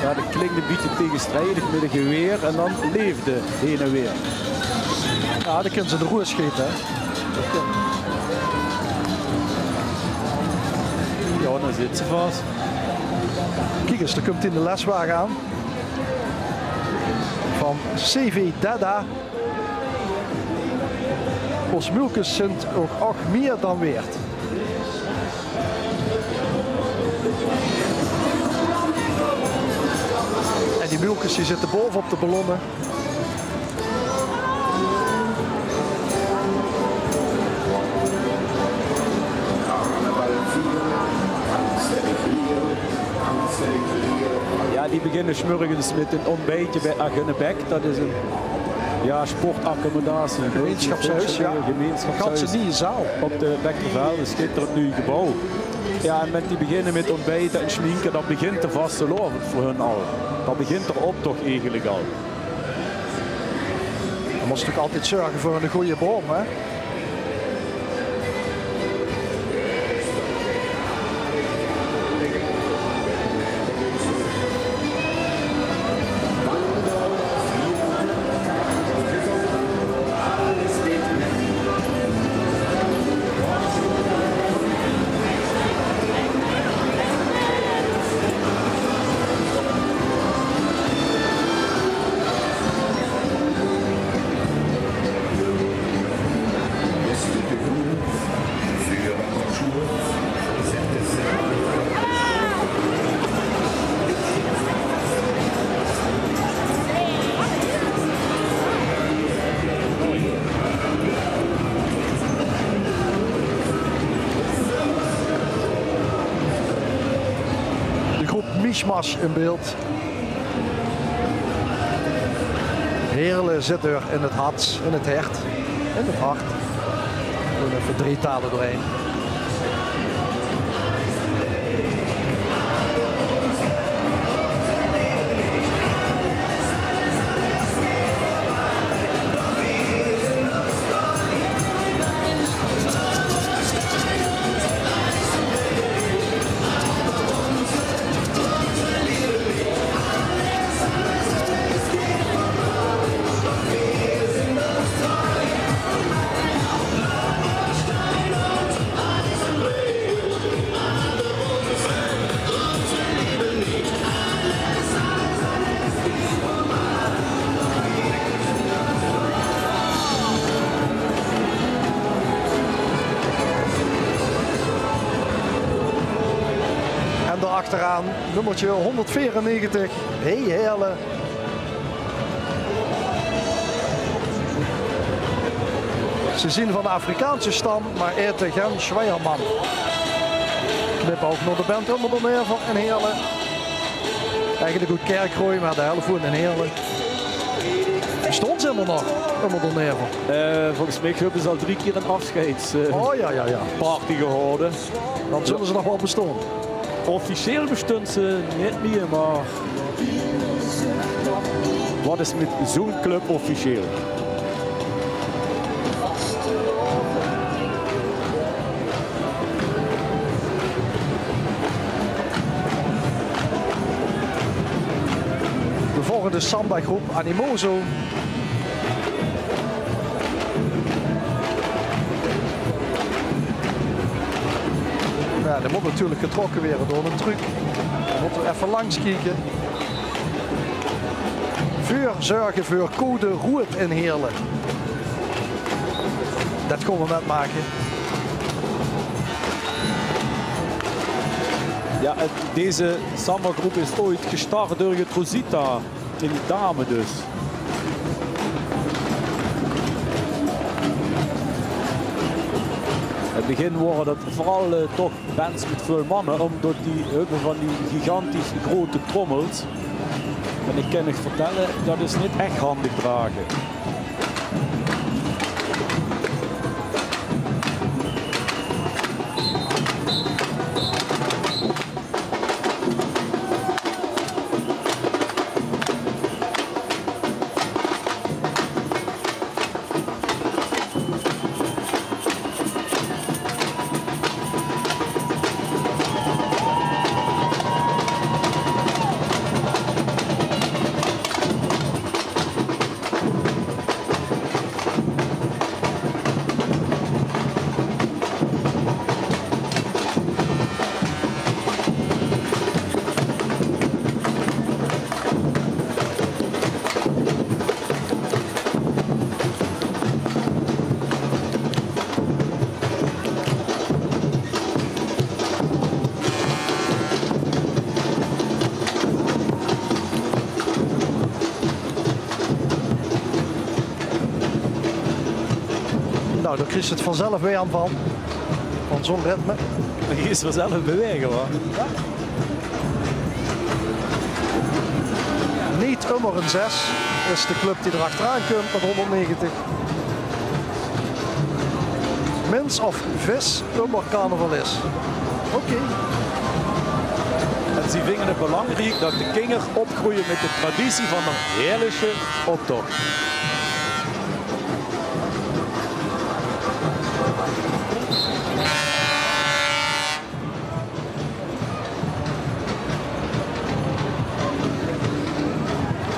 Jao, det klink ein bietje tegenstrijdig mit ein geweer en dan leefde heen en weer. Jao, dan kinne ze de roes sjete, hè. Det kin. Ja, dan zit ze vas. Kiek ens, dao kump 'ne leswage aan. Van C V Dada. Ós muulkes zint ouch ech mieë dan weerd. En die muulkes die zitte baove op de ballonne. Ja, die beginne 's mörges mit ein ontbijtje bij Agunebek. Dat is ein, ja, sportaccommodatie. Gemeenschapshuis, ja. Gemeenschapshuis. Ganse nieje zaal. Op de Bekkervelde, schitterend nuuj gebouw. Ja, en mit die beginne mit ontbijte en schminke, dan begint de vastelaovend veur hun al. Dan begint d'r optoch eigelik al. Dan mós se toch altied zörge veur ein gooj boum, hè? De groep Mischmasch in beeld. Heerle zit d'r in 't hart, in 't hert, in 't hart. Gewoon effe drie tale doorheen. En dao achteraan, nummerke honderdveerennegentig, Hey Heerle. Ze zien van de Afrikaanse stam, maar ete gen zjweierman. Knipoug nao de band Ummer d'r Never in Heerle. Eigelik oet Kerkrooj, maar de helf woent in Heerle. Bestoon ze hielemaol nog, Ummer d'r Never? Eh, volges mich höbbe ze al drie kier ein afsjeids, eh, Oh ja, ja, ja. party gehaoje. Dan zulle ze nog waal bestoon. Officieel bestunt ze neet mieë, maar wat is mit zoe'n club officieel? De volgende sambagroep, Animoso. Ja, die mót natuurlik getrokke waere door ein truck. Dan mótte we effe langs kieke. Veur zörge veur code roed in Heerle. Det gaon we mètmake. Ja, het, deze sambagroep is ooit gestart door Rosita. In Dame dus. In 't begin wore det veural, eh, toch bands mit väöl manne, ómdet die höbbe van die gigantisch groeate trommels. En ich kan uch vertèlle, det is neet ech handig drage. Nou, dao kriegs se 't vanzelf weer aan van. Van zoe'n ritme. Dao geis se vanzelf bewaege, huur. Neet ummer ein zes is de club die d'r achteraan kump mit honderdnegentig. Mins of vis, ummer carnavalist. Oké. En ze vinge 't belangriek dat de kinger opgreuje mit de traditie van de Heëlesje optoch.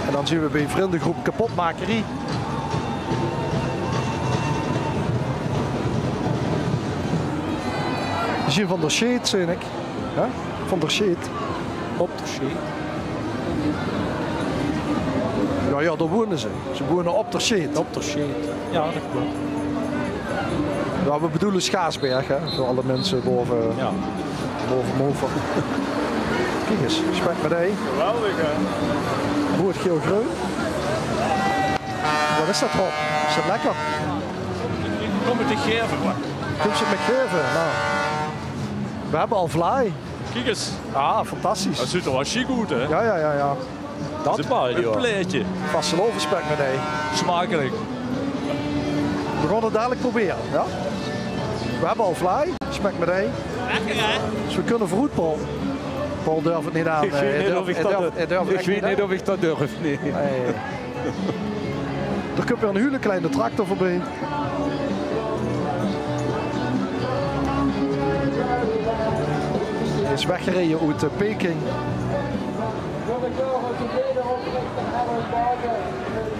En dan zeen we bie vrindegroep Kapotmakerie. Ze zeen van der Sjeet, zeen ik. Hè? Van der Sjeet. Op der Sjeet. Ja, ja, dao woeëne ze. Ze woeëne op der Sjeet. Op der Sjeet. Ja, dat klop. Ja, we bedoele Schaasberg, hè, veur alle minse bove, ja, bove Mover. Kiek ens, spek mit ei. Geweldig, hè? Roeëd, geel, greun. Wat is dat, Rob? Is dat lekker? Kom 't dich gaeve, huur. Kump ze 't mich gaeve? Nou. We hebbe al vlaai. Kiek ens. Ah, fantastisch. Dat zuut d'r waal sjiek oet, hè? Ja, ja, ja, ja. Dat waal, ein plaetje. Vastelaovespek mit ei. Smakelik. We gaon 't dalik probere, ja? We hebbe al vlaai, spek mit ei. Lekker, hè? Dus we kinne veuroet, Paul. Paul durf 't neet aan. Ik weit neet of ik dat durf. Ik weit neet of ik dat durf, nee. Dao kump weer ein hiel kleine tractor veurbie. Is weggereje oet, eh, Peking.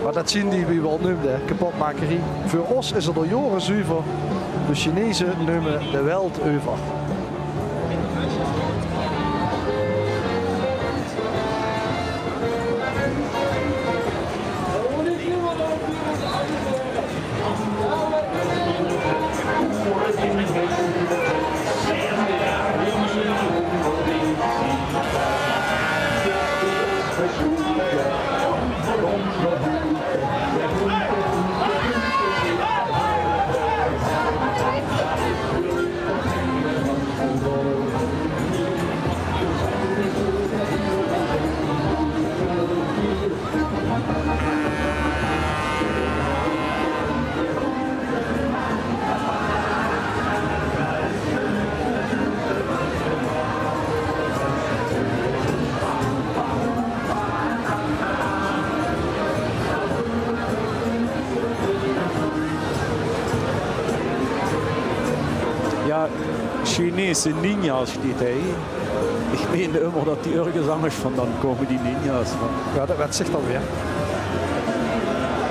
Mer dat zeen die, wie we al neumde, hè, Kapotmakerie. Veur ós is 't al jaore zuver. De Chineze neume de welt euver. Ja, Chinese ninja's, die, hè. Ich meende ummer dat die örges angers vandaan kome, die ninja's. Mer ja, dat wet zich dan weer.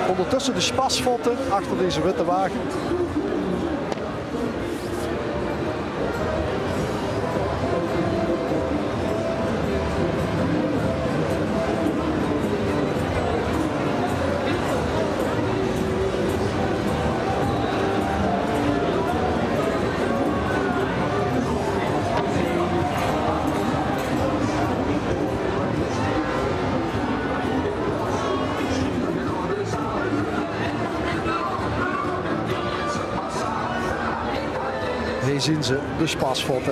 Óngertösse de Spasvotte achter deze witte wage. Hie zien ze, de Spasvotte.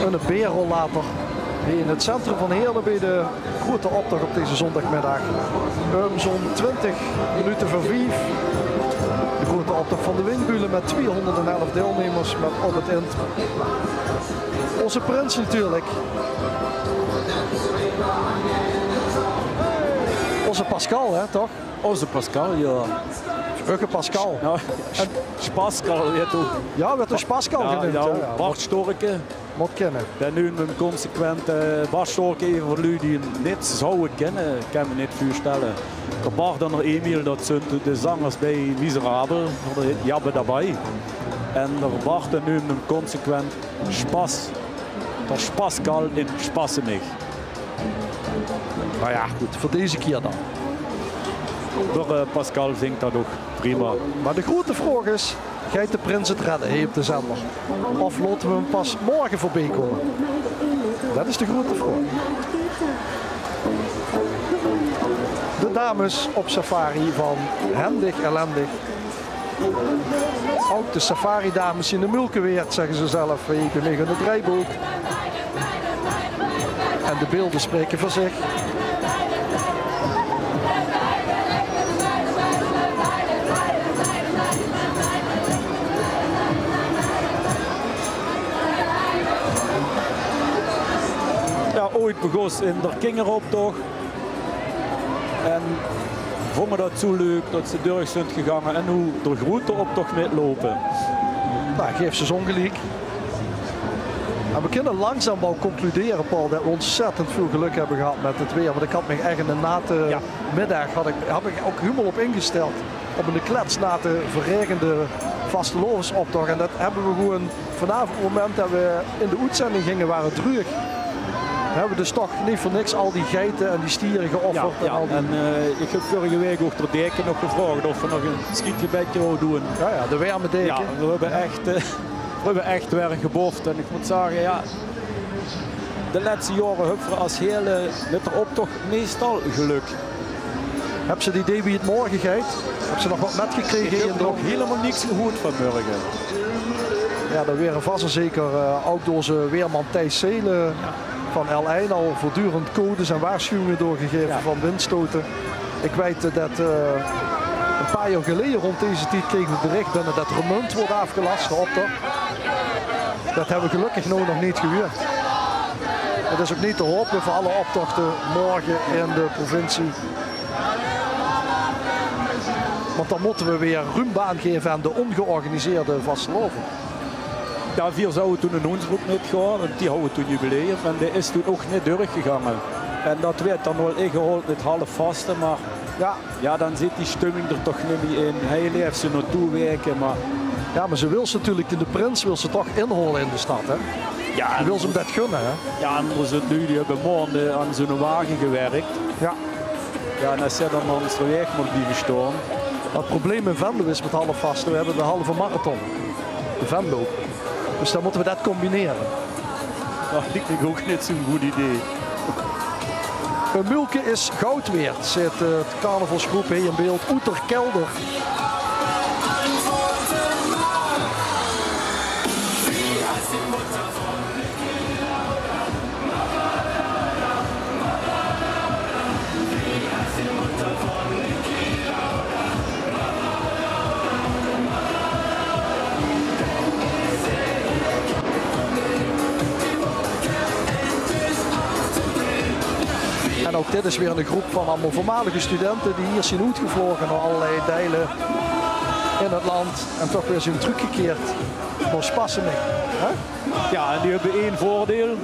Eine beerrollator hie in 't centrum van Heële bie de groeëte optoch op deze zóndigmiddig. Um zoe'n twintig minute veur vief. De groeëte optoch van de Windbülle mit tweehonderdelf deilnummers, mit op 't ind ózze prins natuurlik. Ózze Pascal, hè, toch? Ózze Pascal, ja. Ugge Pascal. Ja, Spascal, ja, toch? Ja, weurt 'r Spascal geneump, ja, ja. Bart Storke. Mót kinne. Dae neump 'm consequent, eh, Bart Storke, eve veur luuj die 'm neet zouwe kinne, ich kin mich neet veurstelle. D'r Bart en d'r Emil, dat zunt de zangers bie Miserabel, die höbbe daobie. En d'r Bart, dae neump 'm consequent Spas. D'r Spascal in Spassenich. Mer ja, good, veur deze kier dan. D'r, eh, Pascal vingt dat ouch prima. Mer de groete vraog is, geit de prins 't redde hie op de zender? Of laote we 'm pas morge veurbie kómme? Dat is de groete vraog. De dames op safari van Hendig Ellendig. Ouch de safaridames zien de mulke weerd, zègke ze zelf. Hie bie mich in 't dreibook. En de beelde spraeke veur zich. Jao, ooit begós in d'r kingeroptoch. En vónge dat zoe leuk dat ze durch zunt gegange en noe d'r groete optoch mitloupe. Nou, geef ze zo'n geliek. En we kinne langzaam waal concludere, Paul, dat we ontzettend väöl gelök höbbe gehad mit 't weer. Want ik had mich ech in de nate middig, had ik, had ik ouch hielemaol op ingesteld. Op 'ne kletsnate, verraegende vastelaovesoptoch. En dat höbbe we gewoen vanaaf 't moment dat we in de oetzending ginge, waor 't druug. Höbbe we dus toch neet veur niks al die geite en die stiere geofferd en al die... En, eh, ik höb veurige waek ouch d'r deke nog gevraog of v'r nog e schietgebedje wouwe doon. Jao, jao, de werme deke. Jao, v'r höbbe ech, eh, v'r höbbe ech werm geboft. En ik mót zage, jao, de lètste jaore höbbe v'r as hele mit d'r optoch meistal gelök. Höbs se 't idee wie 't morge geit? Höbs se nog get mitgekrege? Ik höb nog hielemaol niks gehuurd vanmorge. Jao, d'r waere vas en zeker, eh, ouch door oze weerman Thijs Seelen van L ein al veurtdurend codes en waarschuwinge doorgegaeve van windstote. Ik weit, eh, dat, eh, e paar jaor geleje rond deze tied krege we berich binne dat Remunj weurt aafgelas, d'r optoch. Dat höbbe we gelökkig noe nog neet gehuurd. 't Is ouch neet te haope veur alle optochte morge in de provincie. Want dan mótte we weer ruum baan gaeve aan de ongeorganiseerde vastelaovend. Jao, veer zouwe toen in Hoensbroek mitgaon, want die houwe toen jubileum. En dat is toen ouch neet durchgegange. En dat weurt dan waal ingehaold mit halfvaste, mer jao, Jao, dan zit die stumming d'r toch neet mie in. Hie laef ze naotoe waeke, mer... Jao, mer ze wils natuurlik, de prins wils ze toch inhaole in de stad, hè? Jao, die wils 'm dat gunne, hè? Jao, en d'r zunt luuj die höbbe maonde aan zoe'ne wage gewèrk. Jao. Jao, en es ze dan langs de waeg mót blieve staon. Wat 't probleem in Venlo is mit halfvaste, we höbbe de halve marathon. De Venlo. Dus dan mótte we dat combinere. Jao, ik dink ouch neet zoe'n good idee. E mulke is goud weerd, zaet, eh, 't carnavalsgroep hie in beeld, Oeterkelder. En ouch dit is weer 'n groep van allemaol veurmalige studente die hie zien oetgevloge nao allerlei deile in 't land en toch weer zien trökgekeerd nao Spassenich, hè? Jao, en die höbbe ein veurdeil.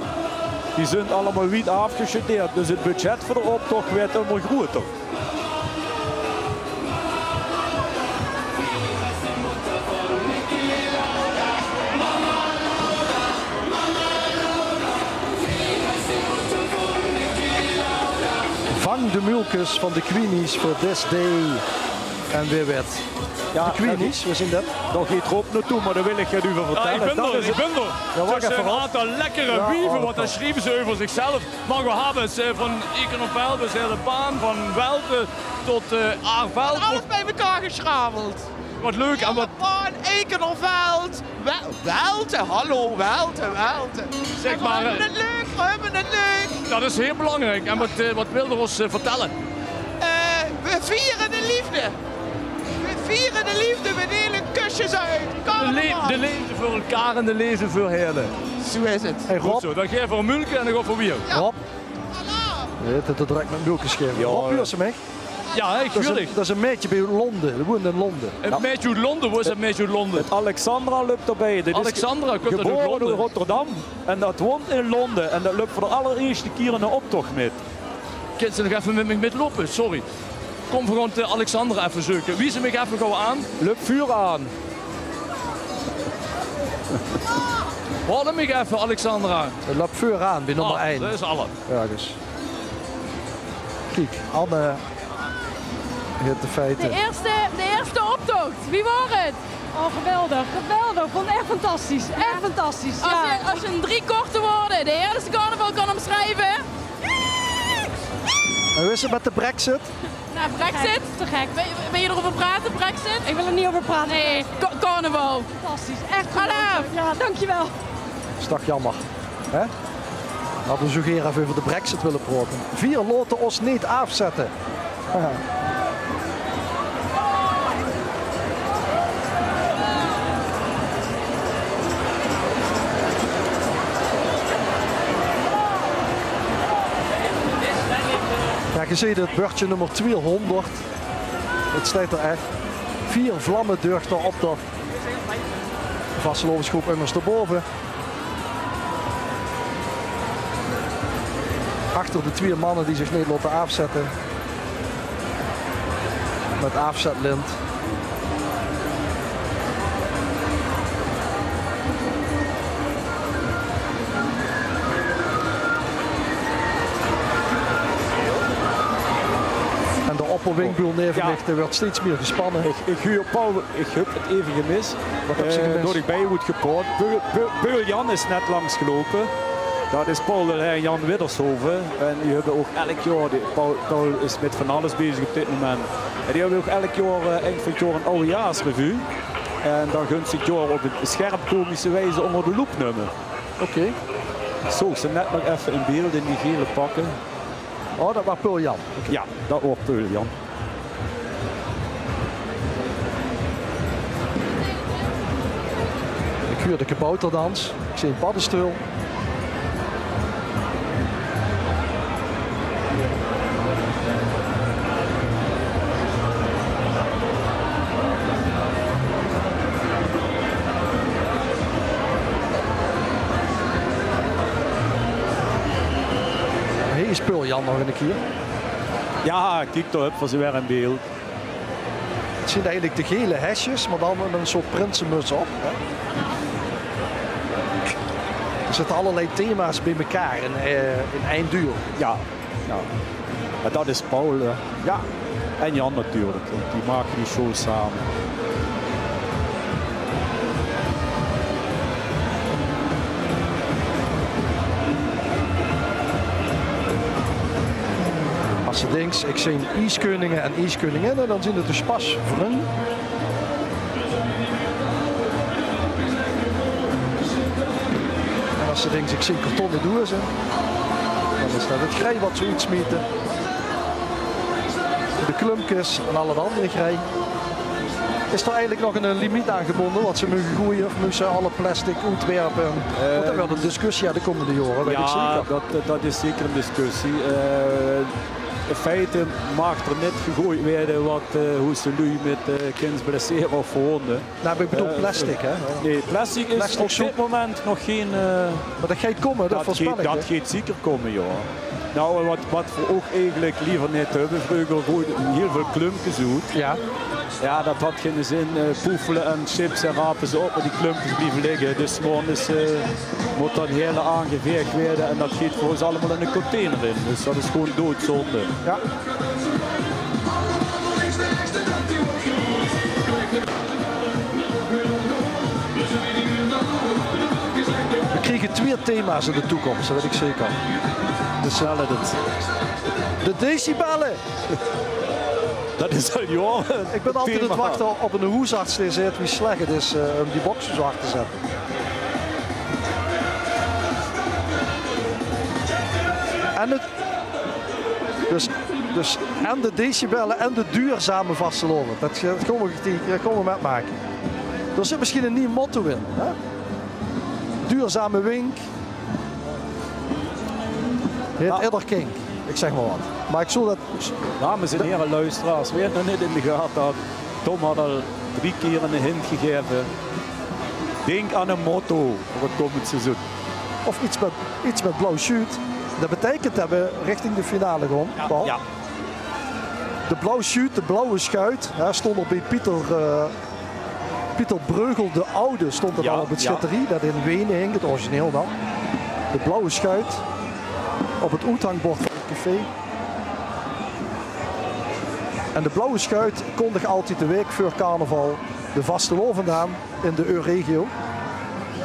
Die zunt allemaol wied aafgestudeerd, dus 't budget veur d'r optoch weurt ummer groter. Vang de mulkes van de Queenies veur this day. En weer wet. Jao, de Queenies, wie zien dat? Dao geit Rob naotoe, mer dao wil ich get euver vertèlle. Jao, ich bön d'r, ich bön d'r. Jao, wach effe, Rob. Ein aantal lekkere wieve, want dao sjrieve ze euver zichzelf. Margot Habes, eh, van Ekenhof-Veldert, dus de hele baan van Welte tot, eh, Aar-Veldert. Alles bie-ein gesjraveld. Wat leuk, en wat... Hele baan, Ekenhof-Veldert, Wel-, Welte, hallo, Welte, Welte. Zèk mer, eh, we höbbe 't leuk, we höbbe 't leuk. Dat is hiel belangriek. En wat, eh, wat wilt geer ós, eh, vertèlle? Eh, we viere de leefde. We viere de leefde, we deile kusjes oet. De le-, de leefde veur elkaar en de leefde veur Heële. Zoe is 't. Hey, Rob. Good zoe, dan gaeve v'r e mulke en dan gaon v'r wiejer. Jao. Rob. Jao, 't is te drök mit mulkes gaeve. Jao, Rob, huurs se mich? Jao, ich huur dich. Dat is e, dat is e maedje bie oet Londen. Dat woont in Londen. E maedje oet Londen? Wo is dat maedje oet Londen? 't Alexandra löp d'rbie. Dat is Alexandra, kump dat oet Londen? Gebore in Rotterdam en dat woont in Londen. En dat löp veur d'r allerierste kier in d'n optoch mit. Kins se nog effe mit mich mitloupe? Sorry. Kóm, veer gaon, eh, Alexandra effe zeuke. Wies mich effe gaw aan. Löp veuraan. Haol mich effe, Alexandra. Löp veuraan, bie nómmer ein. Ah, dat is alles. Jao, dus. Kiek, Anne. Hit de feite. De eerste, de eerste optocht, wie waor 't? Oh, geweldig, geweldig. Vond 't echt fantastisch. Echt fantastisch, ja. Als je, als je in drie korte woorden de Heerdense carnaval kan omschrijven. En hoe is het met de brexit? Nou, brexit. Te gek. Wil je, wil je erover praten, brexit? Ik wil er niet over praten. Nee, ca-, carnaval. Fantastisch, echt geweldig. Alaaf. Ja, dankjewel. Is toch jammer, hè? Hadde we zoe geer effe euver de brexit wille praote. Veer laote ós neet aafzètte. Ja, ge zeet 't, bördje nummer twieëhóngerd. 't Steit d'r ech. Veer vlamme durch de optoch. Vastelaovesgroep Ungerste Bove. Achter de twieë manne die zich neet laote aafzètte. Mit aafzetlint. En de opperwingbuul neve mich, dae wuuert steeds mier gespanne. Ich, ich huur Paul, ich höb 't effe gemis. Wat höbs se gemis? Eh, doordat ich bie ow woort gepraot. Peul, Peul, Peul Jan is net langsgeloupe. Dat is Paul de Leij en Jan Widdershoven. En die höbbe ouch elk jaor, die, Paul, Paul is mit van alles bezig op dit moment. En die höbbe ouch elk jaor, eh, eind van 't jaor 'n awwejaarsrevue. En dan gunt ze 't jaor op 'n scherp komische wijze ónger de loep numme. Oké. Zoog ze net nog effe in beeld in die gele pakke. Oh, dat waor Peul Jan. Oké. Ja, dat waor Peul Jan. Ich huur de kabouterdans. Ich zeen 'n paddestoel. Hie is Peul Jan nog 'ne kier. Ja, kiek, dao höbbe v'r ze weer in beeld. 't Zien eigelik de gele hesjes, mer dan mit 'n soort prinsemuts op, hè. D'r zitte allerlei thema's bie-ein in, eh, in ein duo. Ja, ja. Mer dat is Paul, eh, ja. En Jan natuurlik, want die make die show same. Es se dinks, ich zeen ieskeuninge en ieskeuninginne, dan zien 't de Sjpas vrun. En es se dinks, ich zeen kartonne doeze, dan is dat 't grei wat ze oetsmiete. De klumpkes en al 't anger grei. Is d'r eigelik nog 'n limiet aan gebónje wat ze moge goeje of mótte ze alle plastic oetwerpe? Want dat weurt 'n discussie, ja, de kómmende jaore, weit ich zeker. Ja, dat, dat is zeker 'n discussie. Eh, in feite maag d'r neet gegoejd weure wat, eh, wie ze noe mit, eh, kindsblessure of verwónde. Nae, mer ich bedoel, eh, plastic, hè? Nae, plastic is op dit moment nog gein, eh, mer dat geit kómme, dat veurspel ich, hè? Dat geit zeker kómme, jao. Noe, wat, wat v'r ouch eigelik leever neet höbbe. Vreuger goeide v'r hiel väöl klumpkes oet. Ja. Ja, dat haet geine zin. Eh, poefele en chips en rape ze op, mer die klumpkes blieve ligke. Dus morges, eh, mót dat hiel aangevaeg weure en dat geit veur ós allemaol in de container in. Dus dat is gewoon doodzónde. Ja. V'r kriege twieë thema's in de toekóms, dat weit ich zeker. Dus, eh, de decibelle. Dat is al jaore 't thema. Ich bön altied aan 't wachte op 'ne hoesarts dae zaet wie slech 't is, eh, óm die bokse zo hard te zètte. En 't Dus, dus en de decibelle en de duurzame vastelaovend. Dat, dat kómme v'r, dat kómme v'r mitmake. Dao zit mesjien 'n nuuj motto in, hè? Duurzame wink. Hit idder kink. Ich zègk mer wat. Mer ich zów dat... Dames en here, luisteraars, wae 't nog neet in de gate haw, Tom haw al drie kier 'ne hint gegaeve. Dink aan e motto veur 't kómmend seizoen. Of get mit, get mit blauw sjuut. Dat beteikent dat v'r richting de finale gaon, Paul. Ja. De blauw sjuut, de blauwe sjuit, hè, stóng al bie Pieter, eh, Pieter Breugel de Oude, stóng dat al op 't sjötterie, dat in Wene hing, 't origineel dan. De blauwe sjuit op 't oethangbord van 't café. En de Blauwe Sjuit kondig altied de waek veur carnaval de vastelaovend aan in de Euregio.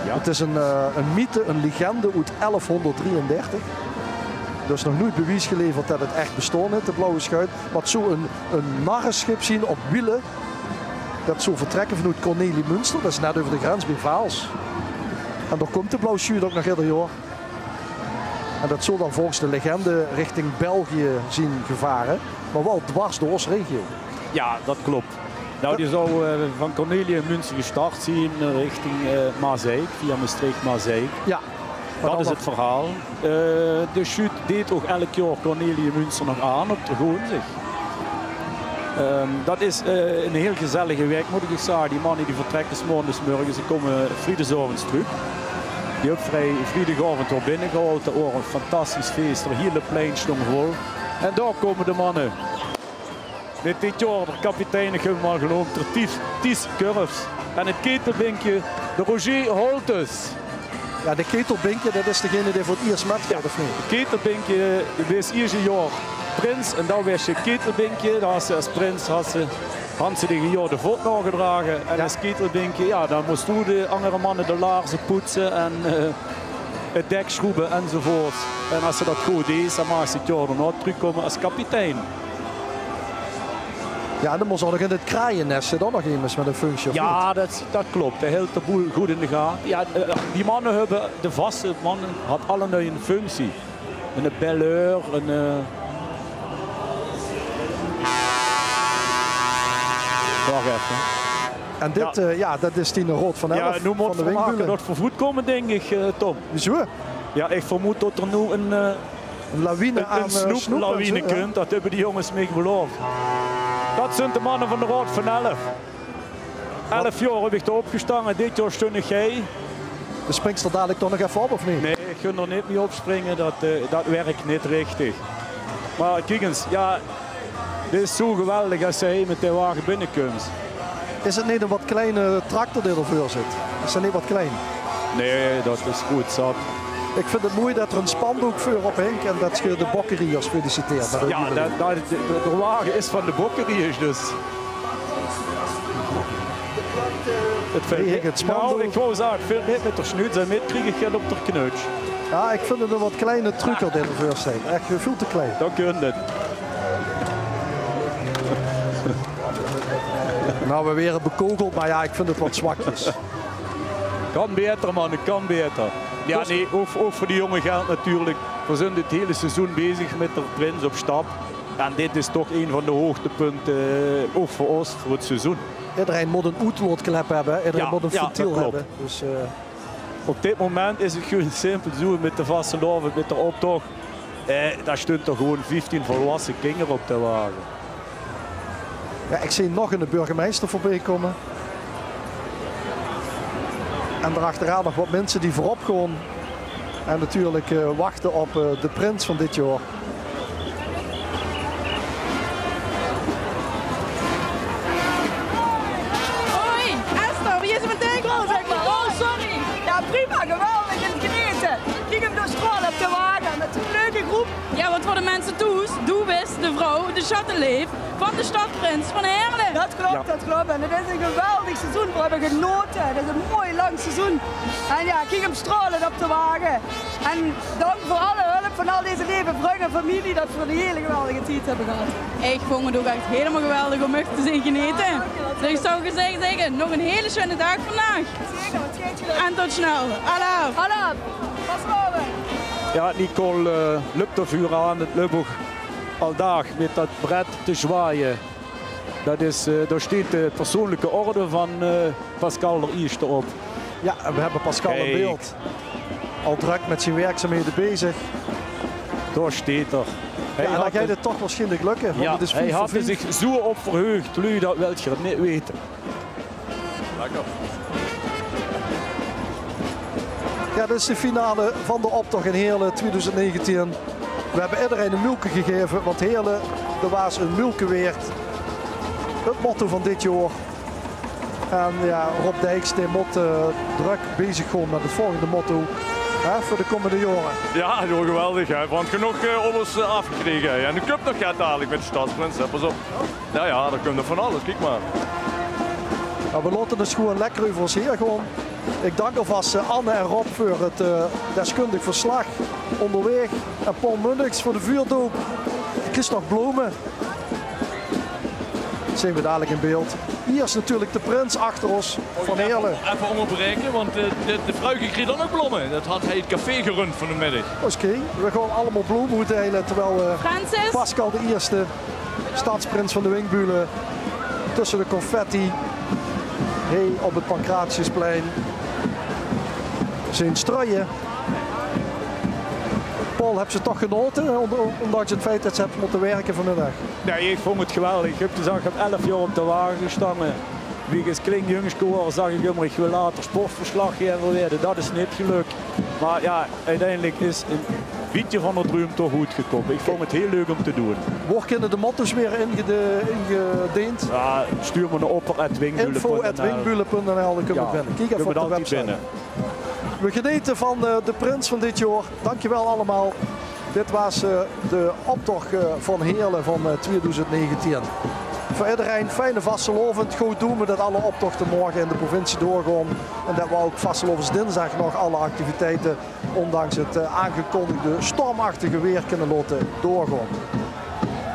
Ja. Het is een, eh, een mythe, een legende oet elfhonderddrieëndertig. Dus nog noeit bewies geleverd det het ech bestaon haet, de Blauwe Sjuit. Mer het zou een, een narreschip zien op wiele. Det zou vertrekke vanoet Cornelimünster, det is net euver de grens bie Vaals. En dao kump de Blauwe Sjuut ouk nog eder jaor. En det zou dan volges de legende richting België zien gevare, mer waal dwars door ós regio. Ja, det klop. Nou, die zou, eh, van Cornelimünster gestart zien, eh, richting, eh, Maaseik, via Mestreech, Maaseik. Ja. Det is het verhaal. Eh, de sjuut deet ouk elk jaor Cornelimünster nog aan op de Goonsdig. Ehm, det is, eh, een heel gezellige waek, mót ik uch zage. Die manne die vertrekke 's morges, morgens, die kome vriedagaoves trök. Die höbbe vrij vriedagaoves waal binnegehaold. Det waor een fantastisch fees. Het hele plein stóng vol. En dao kome de manne. Mit dit jaor de kapitein, ich höb 'm al geneump, de Ties, Ties Curfs. En het ketelbinkje, de Roger Holtes. Ja, de ketelbinkje, det is degene dae veur het iers mitgeit, of neet? Het ketelbinkje, de waas iers jaor prins en dan waas se ketelbinkje. Dan has se es prins, has se, hant se dich e jaor de vot naogedrage. En es ketelbinkje, ja, dan mós doe de anger manne de laarze poetse en, eh, het dek schroeve enzovoort. En es se det good dees, dan maags se het jaor daonao trökkómme es kapitein. Ja, en dan mós ouk nog in het kraaiennes, dan nog emes mit een functie, of neet? Ja, det, det klop. Dae hilt de boel good in de gate. Ja, eh, die manne höbbe, de vaste manne, had allenui een functie. Een belleur, een, eh, wach effe. En dit, ja, eh, ja, det is dien raod van elf. Ja, noe mótte v'r make det v'r good kómme, dink ich, eh, Tom. Wieso? Ja, ich vermoed det er noe een, eh, een lawine aan, eh, snoep en zo, ja. Een snoeplawine kump, det höbbe die jónges mich belaof. Det zunt de manne van de Raod van Elf. Elf jaor höb ich d'r opgestange, dit jaor stung ich hie. Dus springste dalik toch nog effe op, of neet? Nae, ich kin d'r neet mieë opspringe, det, eh, det wirk neet richtig. Mer kiek ens, ja, dit is zo geweldig es se hie mit de wage binnekums. Is het neet een wat kleine tractor dae d'r veur zit? Is det neet wat klein? Nae, det is good zat. Ich vind het moei det er een spandook veurop hink en det se de Bokkeriejers feliciteert. Ja, det, det, de, de wage is van de Bokkeriejers, dus. Het velt neet. Nou, ich wou zage, het velt neet mit d'r snuut, en mit krieg ich get op d'r knuuts. Ja, ich vind het een wat kleine trucker dae d'r veur zit. Ech väöl te klein. Det kump neet. Nou, we waere bekogeld, mer ja, ich vind het wat zwakjes. Kan baeter, man, het kan baeter. Ja, nae, ouk, ouk veur die jónge gelt natuurlik. V'r zunt het hele seizoen bezig mit d'r prins op stap. En dit is toch een van de hoogtepunte, eh, ouk veur ós, veur het seizoen. Ederein mót een oetlaotklep höbbe, ederein mót een ventiel höbbe. Dus, eh, op dit moment is het gewoon simpel zo mit de vastelaovend, mit d'r optoch. Eh, dao stunt toch gewoon vieftien volwasse kinger op de wage. Ja, ich zeen nog een burgemeister veurbie kómme. En d'r achteraan nog wat minse die veurop gaon. En natuurlik, eh, wachte op, eh, de prins van dit jaor. Hoi, Esther, wie is het mit dich? Good, zeg maar. Oh, sorry. Ja, prima, geweldig, in het genete. Kiek 'm dao straole op de wage mit zoe'n leuke groep. Ja, want veur de minse thoes, doe bis de vrouw, de sjatteleef van de sjtadprins van Heerle. Det klop, det klop. En het is een geweldig seizoen. V'r höbbe genaote. Het is een moei lang seizoen. En ja, kiek 'm straole op de wage. En dank veur alle hulp van al deze leve vrunj en femilie det v'r die hele geweldige tied höbbe gehad. Ich vónj het ouk ech hielemaol geweldig óm ech te zeen genete. Ja, dank je wel. Dus ich zou gezag zègke, nog een hele sjoene daag vandaag. Zeker, het geit gelukkig. En tot snel. Alaaf. Alaaf. Pas op. Ja, Nicole, eh, löp d'r veuraan. Het löp ouk al daag mit det bret te zwaaie. Det is, eh, dao steit de persoonlijke orde van, eh, Pascal d'r Ierste op. Ja, en we höbbe Pascal in beeld. Al drök mit zien werkzaamhede bezig. Dao steit er. Ja, en dan geit het toch waarsjienlik lökke, want het is vief veur vief. Hae haw zich zo op verheug, luuj, det wilt geer neet weite. Lekker. Ja, dit is de finale van de optoch in Heerle twieëdoezend negentien. We höbbe ederein een muulke gegaeve, want Heerle, det waas een muulke waerd. Het motto van dit jaor. En ja, Rob Dijks, dae mót, eh, drök bezig gaon mit het volgende motto. Hè, veur de kómmende jaore. Ja, joh, geweldig, hè. Want genóg eh, op ós eh, aafgekrege, hè. En d'r kump nog get dalik mit de stadsprins, hè. Pas op. Ja, ja, d'r kump nog van alles. Kiek mer. Ja, we laote 't gewoon lekker euver ós haer gaon. Ik dank alvas eh, Anne en Rob veur 't eh, deskundig verslag óngerwaeg. En Paul Munnigs veur de vuurdoop. Krieg nog blome. Zeen we dalik in beeld. Hie is natuurlik de prins achter ós van Heerle. Effe óngerbraeke, want eh, de, de vruike krieg dan ouch blome. Det had hae 't café gerund van de middig. Oké, we gaon allemaol blome oetdeile terwiel we Francis? Pascal de Ierste, stadsprins van de Winkbülle, tösse de confetti, hie op 't Pancratiusplein, zeen struie. Paul, höbs se toch genaote, óndanks 't feit det se höbs mótte wirke vanmiddig? Nae, ich vónj 't geweldig. Ich höb gezag, ich höb elf jaor op de wage gestange. Wie ich es klein jungske waor, zag ich ummer, ich wil later sportverslaggever waere. Det is neet gelök. Mer ja, oeteindelik is ein bietje van de druim toch good gekómme. Ich vónj 't hiel leuk óm te doon. Wo kinne de motto's weer ingede-, ingedeend? Ja, stuur mer nao opper at winkbülle punt n l. Info at winkbülle punt n l, dan kómme we binne. Kiek effe op de website. We genete van eh, de prins van dit jaor. Dankjewel allemaol. Dit waas eh, de optoch eh, van Heerle van eh, twieëdoezend negentieën. Veur ederein fijne vastelaovend. Good doon we det alle optochte morge in de provincie doorgaon. En det we ouch vastelaovesdinsdig nog alle activiteite, óndanks 't eh, aangekondigde stormachtige weer, kinne laote doorgaon.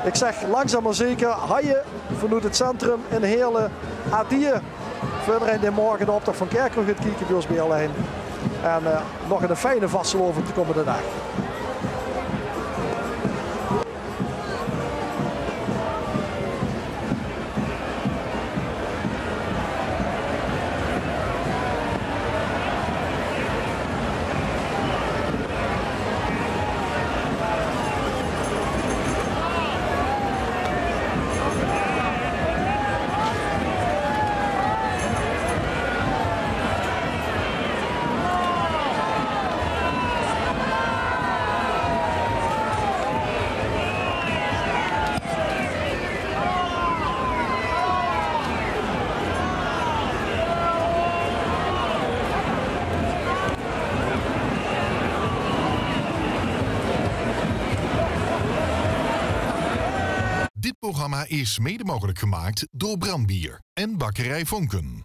Ik zeg langzaam maar zeker, haje vanoet 't centrum in Heerle. Adieë. Veur ederein dae morge de optoch van Kerkroo geit kieke bie ós bie L1. En eh, nog ein fijne vastelaovend de kómmende daag. Dit programma is mede mogelijk gemaakt door Brand Bier en Bakkerij Vonken.